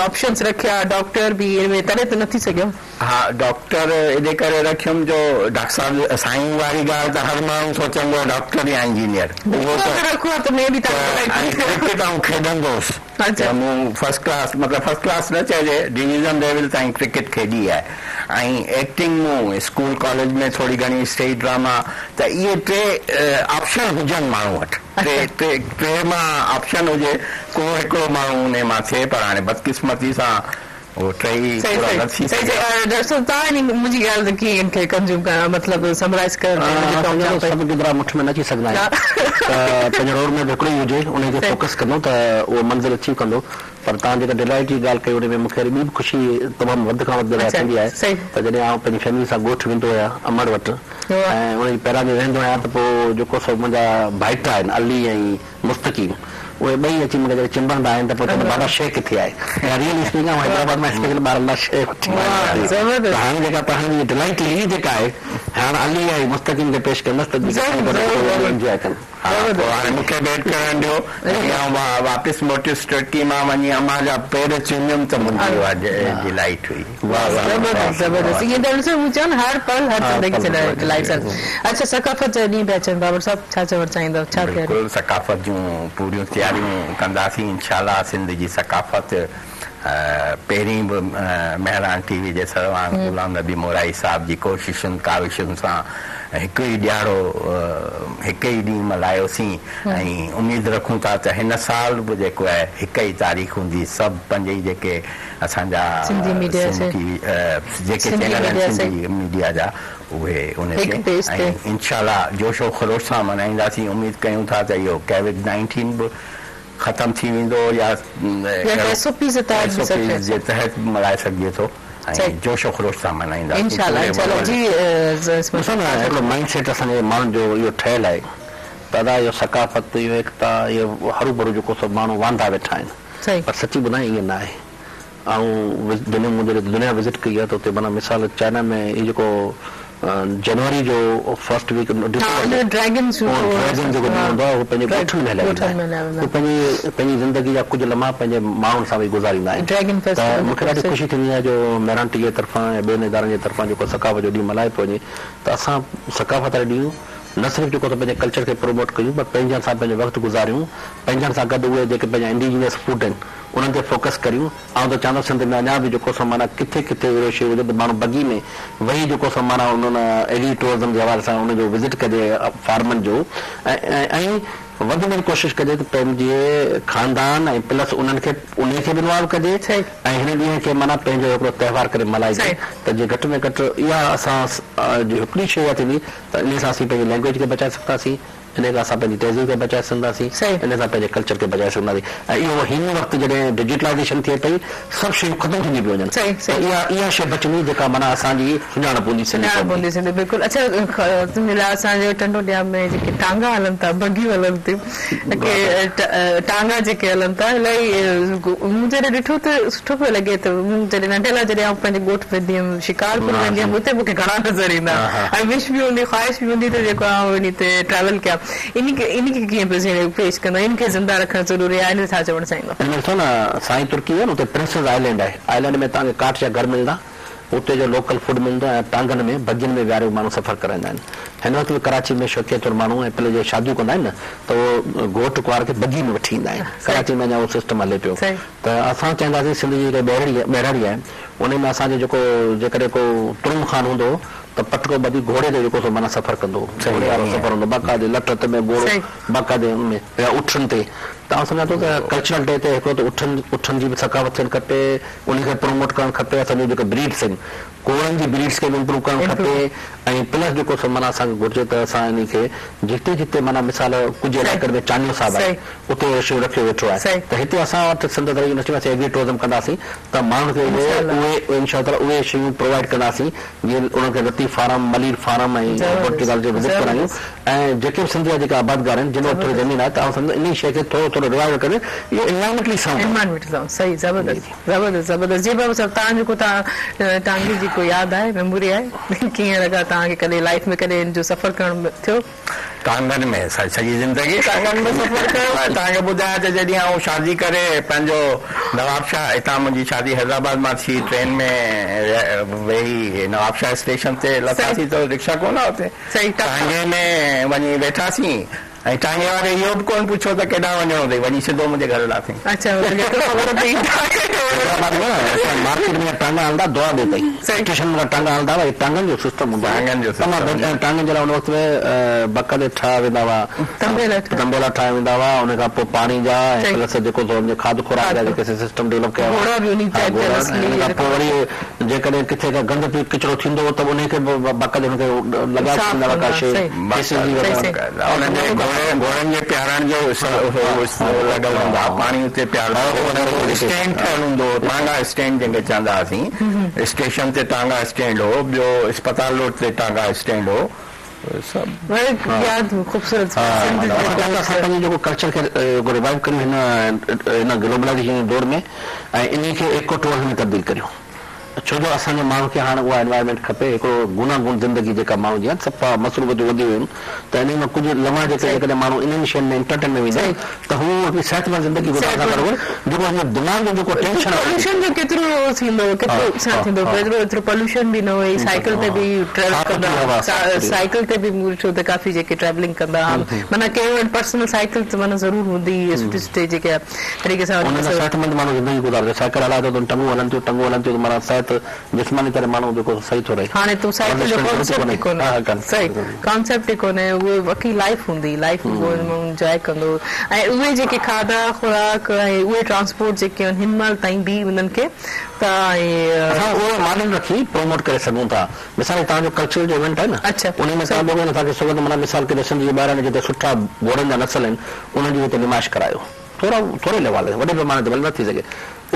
آپشنس رکيا ڊاڪٽر به ان ۾ تڏهن ته نه ٿي سگهيو. ها ڊاڪٽر انهي ڪري رکيم جو ڊاڪٽر صاحب سائين واري ڳالهه ته هر ماڻهو سوچندو آهي ڊاڪٽر يا انجنيئر اهو ته رکو ها ته مي بي توهان ڪرڪيٽ آئون کيڏندو هوس. ته مون فرسٽ ڪلاس مطلب فرسٽ ڪلاس نه چئجي ڊويزن ليول تائين ڪرڪيٽ کيڏي آهي ۽ ايڪٽنگ مون اسڪول ڪاليج ۾ ٿوري گهڻي اسٽيج ڊراما ته اهي ٽي آپشن هجن ماڻهو وٽ ٽي ٽي ٽي مان آپشن هجي ڪو هڪڙو ماڻهو انهي مان ٿئي پر هاڻي بدقسمتي سان اهو ٽئي پورا نه ٿي سگهيا. ڊاڪٽر صاحب توهان منهنجي ڳالهه ته ڪيئن ان کي ڪنزيوم ڪرڻ مطلب سمرائز ڪرڻ سڀ گدرا مٺ ۾ نه اچي سگهندا آهن ته پنهنجو روڊ ميپ هڪڙو ئي هجي انهي تي فوڪس ڪندو ته اهو منزل اچيو ڪندو پر توهان جيڪا ڊلائيٽ جي ڳالهه ڪئي ان ۾ مون کي وري ٻي به خوشي تمام وڌ کان وڌ ٿيندي آهي ته جڏهن آئون پنهنجي فيملي سان ڳوٺ ويندو آهيان امڙ وٽ ۽ ان جي پيران ۾ ويهندو آهيان ته پوء جيڪو سو منهنجا ڀائٽا آهن علي ۽ مستقيم. اهي ٻئي اچي مون کي جڏهن چنبڙندا آهن ته پوء چوندا بابا شيء ڪٿي آهي؟ يا ريئلي اسپيڪنگ آئون حيدرآباد مان اسپيشل ٻارن لاء شيء وٺي آيو آهيان ته هاڻي جيڪا توهان جي ڊلائيٽ لي جيڪا آهي هاڻ علي ۽ مستقيم کي پيش ڪندس ته جيڪي انجواء ڪن. ها پوء هاڻي مون کي ويٽ ڪرڻ ڏيو جيئن آئون واپس موٽيس ٽرڪي مان وڃي امان جا پير چميم ته منهنجي اها ڊلائيٽ هئي. واه واه زبردست زبردست ائين ته ڏسو مون چيو نه هر پل هر زندگي جي لاء ڊلائيٽ اڇا ثقافت جا ڏينهن پيا اچن بابر صاحب ڇا چوڻ چاهيندؤ ڇا تياري. بلڪل ثقافت جون پوريون تياريون ڪنداسين انشاء الله سنڌ جي ثقافت پهرين به مهراڻ ٽي وي جي سرواڻ غلام نبي مورائي صاحب جي ڪوششن ڪاوشن سان هڪ ئي ڏهاڙو هڪ ئي ڏينهن ملهايوسين ۽ اميد رکون ٿا ته هن سال به جيڪو آهي هڪ ئي تاريخ هوندي سڀ پنج ئي جيڪي اسان جا سنڌي ميڊيا جيڪي چينل آهن سنڌي ميڊيا جا اهي ان تي ۽ انشاء الله جوش و خروش سان ملهائينداسين اميد ڪيون ٿا ته اهو ڪووڊ نائنٽين به ختم ٿي ويندو يا ايس او پيز جي تحت ملهائي سگهجي ٿو ۽ جوش و خروش سان ملهائينداسين. انشاء الله انشاء الله جي ڏسو نه هڪڙو مائنڊ سيٽ اسان جي ماڻهن جو اهو ٺهيل آهي ته ادا اهو ثقافت اهو ايڪتا اهو هروڀرو جيڪو سڀ ماڻهو واندا ويٺا آهن پر سچي ٻڌايان ائين نه آهي آئون دنيا مون جڏهن دنيا وزٽ ڪئي آهي ته اتي معنيٰ مثال چائنا ۾ هي جيڪو جنوري جو فرسٽ ويڪ ڊسمبر جو ڊريگن ڊريگن جيڪو ڏينهن هوندو آهي اهو پنهنجي ڳوٺن ۾ هليا ويندا آهن هو پنهنجي پنهنجي زندگي جا ڪجهه لمحا پنهنجي ماڻهن سان ويهي گذاريندا آهن ته مون کي ڏاڍي خوشي ٿيندي آهي جو مهراڻ ٽي وي طرفان ۽ ٻين ادارن جي طرفان جيڪو ثقافت جو ڏينهن ملهايو پيو وڃي ته اسان ثقافت واري ڏينهن نه صرف جيڪو ته پنهنجي ڪلچر کي پروموٽ ڪيون پر پنهنجن سان پنهنجو وقت گذاريون پنهنجن سان گڏ اهي جيڪي پنهنجا انڊيجينس فوڊ آهن انهن تي فوڪس ڪريون. آئون ته چوان ٿو سنڌ ۾ اڃا به جيڪو سو معنيٰ ڪٿي ڪٿي اهڙو شيء هجي ته ماڻهو بگي ۾ ويهي جيڪو سو معنيٰ انهن ايگري ٽوئرزم جي حوالي سان ان جو وزٽ ڪجي فارمن جو ۽ وڌ ۾ وڌ ڪوشش ڪجي ته پنهنجي خاندان ۽ پلس انهن کي انهي کي به انوالو ڪجي ۽ هن ڏينهن کي معنيٰ پنهنجو هڪڙو تهوار ڪري ملهائجي ته جي گهٽ ۾ گهٽ اها اسان جي هڪڙي شيء اها ٿيندي ته انهي سان اسين پنهنجي لينگويج کي بچائي سگهنداسين. انهيء کان اسان پنهنجي تهذيب کي بچائي سگهنداسين، انهيء سان پنهنجي ڪلچر کي بچائي سگهنداسين ۽ اهو هن وقت جڏهن ڊجيٽلائيزيشن ٿئي پئي، سڀ شيون ختم ٿينديون پيون وڃن ته اها اها شيء بچندي جيڪا معنيٰ اسان جي سڃاڻپ هوندي سنڌي سڃاڻپ قوم جي. هوندي سنڌي بلڪل اڇا تنهنجي لاء اسان جي ٽنڊو ڄام ۾ جيڪي ٽانگا هلن ٿا بگيون هلن ٿيون ڪي ٽانگا جيڪي هلن ٿا الاهي مون جڏهن ڏٺو ته سٺو پيو لڳي ته مون جڏهن ننڍي لاء جڏهن آئون پنهنجي ڳوٺ ويندي هيم شڪارپور ويندي هيم اتي مون کي گهڻا نظر ايندا ۽ وش به هوندي خواهش به هوندي ته جيڪو آئون انهي تي ٽريول ڪيان انهي کي انهي کي ڪيئن پيش ڪندا ان کي زنده رکڻ ضروري آهي ان تي ڇا چوڻ چاهيندو. ان ۾ ڏسو نه سائين ترڪي آهي نه اتي پرنسز آئلينڊ آهي آئلينڊ ۾ توهان کي ڪاٺ جا گهر ملندا اتي جو لوڪل فوڊ ملندو ۽ ٽانگن ۾ بگين ۾ ويهاري ماڻهو سفر ڪرائيندا آهن هن وقت به ڪراچي ۾ شوقيه طور ماڻهو ۽ پلي جي شاديون ڪندا آهن نه ته اهو گهوٽ ڪنوار کي بگي ۾ وٺي ايندا آهن ڪراچي ۾ اڃا اهو سسٽم هلي پيو ته اسان چاهينداسين سنڌ جي جيڪا ٻهراڙي ٻهراڙي آهي انهي ۾ اسان جو جيڪو جيڪڏهن ڪو ترم خان هوندو هو ته پٽڪو ٻڌي گهوڙي تي جيڪو سو معنيٰ سفر ڪندو هو گهوڙي وارو سفر هوندو هو باقاعدي لٺ هٿ ۾ گهوڙو باقاعدي ان ۾ يا اٺن تي ته آئون سمجهان ٿو ته ڪلچرل ڊي تي هڪڙو ته اٺن اٺن جي به ثقافت ٿيڻ کپي انهي کي پروموٽ ڪرڻ کپي اسان جون جيڪي بريڊس آهن گهوڙن جي بريڊس کي به امپروو ڪرڻ کپي ۽ پلس جيڪو سو معنيٰ اسان کي گهرجي ته اسان انهي کي جتي جتي معنيٰ مثال ڪجهه علائقن ۾ چانيو صاحب آهي اتي اهي شيون رکيو ويٺو آهي ته هتي اسان وٽ سنڌ زرعي يونيورسٽي ۾ اسين ايگري ٽوئرزم ڪنداسين ته ماڻهن کي اهي اهي انشاء الله تعاليٰ اهي شيون پرووائيڊ ڪنداسين جيئن انهن کي لطيف فارم، ملير فارم ۽ پورچوگال جي وزٽ ڪرايون ۽ جيڪي به سنڌ جا جيڪي آبادگار آهن جن وٽ ٿوري زمين آهي ته آئون سمجهان ٿو انهي شيء کي ٿورو ٿورو ريوائيو ڪري اهو انوائرمينٽلي سائونڊ آهي. انوائرمينٽلي سائونڊ صحيح زبردست زبردست زبردست جي بابا صاحب توهان جو ڪو توهان ٽانگي جي ڪو ياد آهي ميموري آهي ڪيئن لڳا توهان کي ڪڏهن لائيف ۾ ڪڏهن ان جو سفر ڪرڻ ٿيو. ٽانگن ۾ سڄي زندگي ٽانگن ۾ سفر ڪيو آهي. توهان کي ٻڌايان ته جڏهن آئون شادي ڪري پنهنجو نوابشاهه هتان منهنجي شادي حيدرآباد مان ٿي ٽرين ۾ ويهي نوابشاهه اسٽيشن تي لٿاسين ته رڪشا ڪونه اتي ٽانگي ۾ وڃي ويٺاسين ۽ ٽانگي واري اهو به ڪونه پڇيو ته ڪيڏانهن وڃڻو اٿئي وڃي سڌو منهنجي گهر لاٿئين. حيدرآباد ۾ مارڪيٽ ۾ ٽانگا هلندا دعا ڏي پئي اسٽيشن ۾ ٽانگا هلندا هئا ٽانگن جو سسٽم هوندو هو ٽانگن جو سسٽم ٽانگن جي لاء ان وقت ۾ باقاعدي ٺاهيا ويندا هئا تنبيلا ٺاهيا ويندا هئا ان کان پوء پاڻي جا ۽ پلس جيڪو سو کاڌ خوراڪ جا جيڪي سسٽم ڊولپ ڪيا هئا گهوڙا ان کان پوء وري جيڪڏهن ڪٿي ڪا گند پي ڪچرو ٿيندو هو ته انهي کي به باقاعدي ان کي لڳائي ڇڏيندا هئا ڪا شيء انهن جي گهوڙن جي پيارڻ جو لڳل هوندو هو پاڻي اتي پيارڻو هو اسٽينڊ ٺهيل هوندو هو ٽانگا اسٽينڊ جنهن کي چوندا هئاسين اسٽيشن تي ٽانگا اسٽينڊ هو ٻيو اسپتال روڊ تي ٽانگا اسٽينڊ هو. سڀ خوبصورت اسان پنهنجي جيڪو ڪلچر کي ريوائيو ڪريون هن هن گلوبلائيزيشن جي دور ۾ ۽ انهي کي ايڪو ٽوئرزم ۾ تبديل ڪريون ڇو جو اسان جي ماڻهن کي هاڻ اها انوائرمينٽ کپي هڪڙو گوناگون زندگي جيڪا ماڻهن جي آهي صفا مصروفيتون وڌي ويون آهن ته انهي مان ڪجهه لمحا جيڪي جيڪڏهن ماڻهو انهن شين ۾ انٽرٽين ۾ ويندا ته هو هڪڙي صحتمند زندگي گذارڻ سان گڏوگڏ جيڪو هن جو دماغ جو جيڪو ٽينشن آهي. پوليوشن جو ڪيترو ٿيندو ڪيترو ڇا ٿيندو ايترو ايترو پوليوشن به نه هئي سائيڪل تي به ٽريول ڪندا سائيڪل تي به مون ڏٺو ته ڪافي جيڪي ٽريولنگ ڪندا ها معنيٰ ڪنهن وٽ پرسنل سائيڪل ته معنيٰ ضرور هوندي هئي سٺي سٺي جيڪي طريقي سان ان سان صحتمند ماڻهو زندگي گذاري ٿو سائيڪل هلائي ٿو ته ٽنگون هلن ٿيون ٽنگون هلن ٿيون ته معنيٰ صحت جسماني طرح ماڻهو جيڪو صحيح ٿو رهي. هاڻي ته سائيڪل جو ڪانسيپٽ ئي ڪونهي صحيح ڪانسيپٽ ئي ڪونهي اهي واقعي لائيف هوندي لائيف اهو انجواء ڪندو ۽ اهي جيڪي کاڌا خوراڪ ۽ اهي ٽرانسپورٽ جيڪي آهن هن مهل تائين به انهن کي ته ۽ اسان اهي ماڊل رکي پروموٽ ڪري سگهون ٿا مثال توهان جو ڪلچرل جو ايونٽ آهي نه انهي ۾ توهان ٻيو اسان کي سگهو ته معنيٰ مثال ڪٿي سنڌ جي ٻاهران جتي سٺا گهوڙن جا نسل آهن انهن جي هتي نمائش ڪرايو ٿورا ٿوري ليول تي وڏي پيماني تي ڀلي نه ٿي سگهي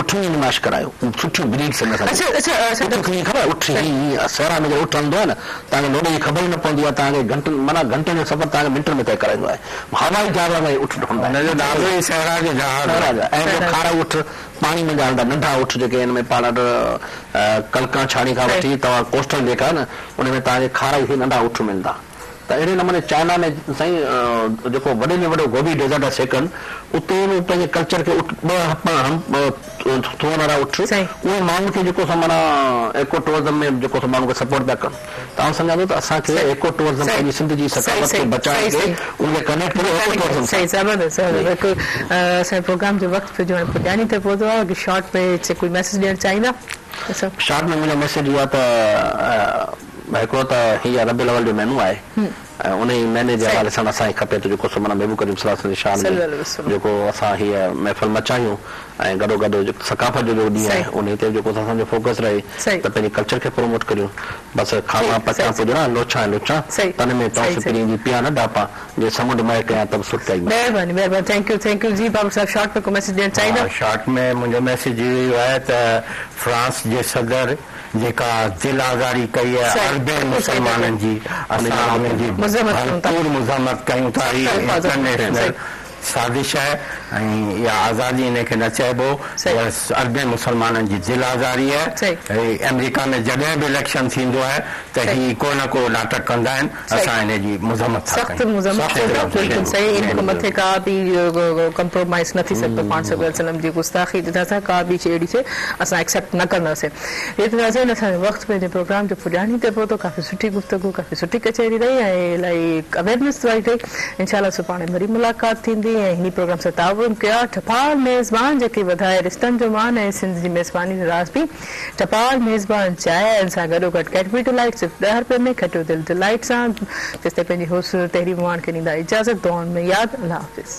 اٺن جي نمائش ڪرايو سٺيون بريڊس آهن اسان جي اٺ کي خبر آهي اٺ هي صحرا ۾ جڏهن اٺ هلندو آهي نه توهان کي لوڏي جي خبر ئي نه پوندي آهي توهان کي گهنٽن معنيٰ گهنٽن جو سفر توهان کي منٽن ۾ طئي ڪرائيندو آهي هوائي جهاز وانگر اٺ ڊوڙندا آهن ان جو نالو ئي صحرا جو جهاز صحرا جو ۽ ٻيو کارا اٺ پاڻي ۾ هلندا ننڍا اٺ جيڪي هن ۾ پاڻ وٽ ڪلڪان ڇاڻي کان وٺي توهان ڪوسٽل جيڪا آهي نه ان ۾ توهان کي کارا ئي ننڍا اٺ ملندا ته اهڙي نموني چائنا ۾ سائين جيڪو وڏي ۾ وڏو گوبي ڊيزرٽ آهي سيڪنڊ اتي به پنهنجي ڪلچر کي اٺ ٻه ٿوهن وارا اٺ اهي ماڻهن کي جيڪو سو معنيٰ ايڪو ٽوئرزم ۾ جيڪو سو ماڻهن کي سپورٽ پيا ڪن ته آئون سمجهان ٿو ته اسان کي ايڪو ٽوئرزم پنهنجي سنڌ جي ثقافت کي بچائڻ کي ان کي ڪنيڪٽ ڪري ايڪو ٽوئرزم سان. صحيح زبردست زبردست بلڪل اسان جي پروگرام جو وقت به جو هاڻي پڄاڻي تي پهتو آهي شارٽ ۾ ڪجهه ميسيج ڏيڻ چاهيندا. شارٽ ۾ منهنجو ميسيج اهو آهي ته هڪڙو ته هي ربيع الاول جو مهينو آهي ۽ انهي مهيني جي حوالي سان اسان کي کپي ته جيڪو سو معنيٰ محبوب ڪريم صلي الله عليه وسلم جي شان ۾ جيڪو اسان هيء محفل مچايون ۽ گڏو گڏ ثقافت جو جيڪو ڏينهن آهي انهي تي جيڪو اسان جو فوڪس رهي ته پنهنجي ڪلچر کي پروموٽ ڪريون بس کاوان پچان پڄران لوڇان ۽ لچان تن ۾ تئون سپرين جي پيان نه ڍاپان جي سمنڊ مئي ڪيان ته به سرتيائي مچان. مهرباني مهرباني thank you thank you جي بابر صاحب شارٽ ۾ ڪو ميسيج ڏيڻ چاهيندا. شارٽ ۾ منهنجو ميسيج اهو ئي آهي ته فرانس جي صدر جيڪا دل آزاري ڪئي آهي اربين مسلمانن جي اسان ان جي ڀرپور مذمت ڪيون ٿا هي انٽرنيشنل سازش آهي ۽ اها آزادي ان کي نه چئبو اها اربين مسلمانن جي دل آزاري آهي هي آمريڪا ۾ جڏهن به اليڪشن ٿيندو آهي ته هي ڪو نه ڪو ناٽڪ ڪندا آهن اسان ان جي مذمت ٿا سخت مذمت ڪيون ٿا بلڪل صحيح ان کان مٿي ڪا به ڪمپرومائز نه ٿي سگهندو پاڻ صلي الله عليه وسلم جي گستاخي جي اسان ڪا به شي اهڙي شي اسان ايڪسيپٽ نه ڪنداسين هي ته ناظرين اسان جو وقت پنهنجي پروگرام جو پڄاڻي تي پهتو ڪافي سٺي گفتگو ڪافي سٺي ڪچهري رهي ۽ الاهي اويرنيس واري رهي انشاء الله سڀاڻي وري ملاقات ٿيندي ۽ هني پروگرام سان تعاون ڪيو ٽپال ميزبان جيڪي وڌائي رشتن جو مان ۽ سنڌ جي ميزباني جو راز به ٽپال ميزبان چانهه سان گڏوگڏ ڪيڊبري ڊيلائيٽ صرف ڏهه رپين ۾ کٽيو دل ڊيلائيٽ سان جيستائين پنهنجي هوسٽ تحرير مهاڻ کي ڏيندا اجازت دعائن ۾ ياد الله حافظ.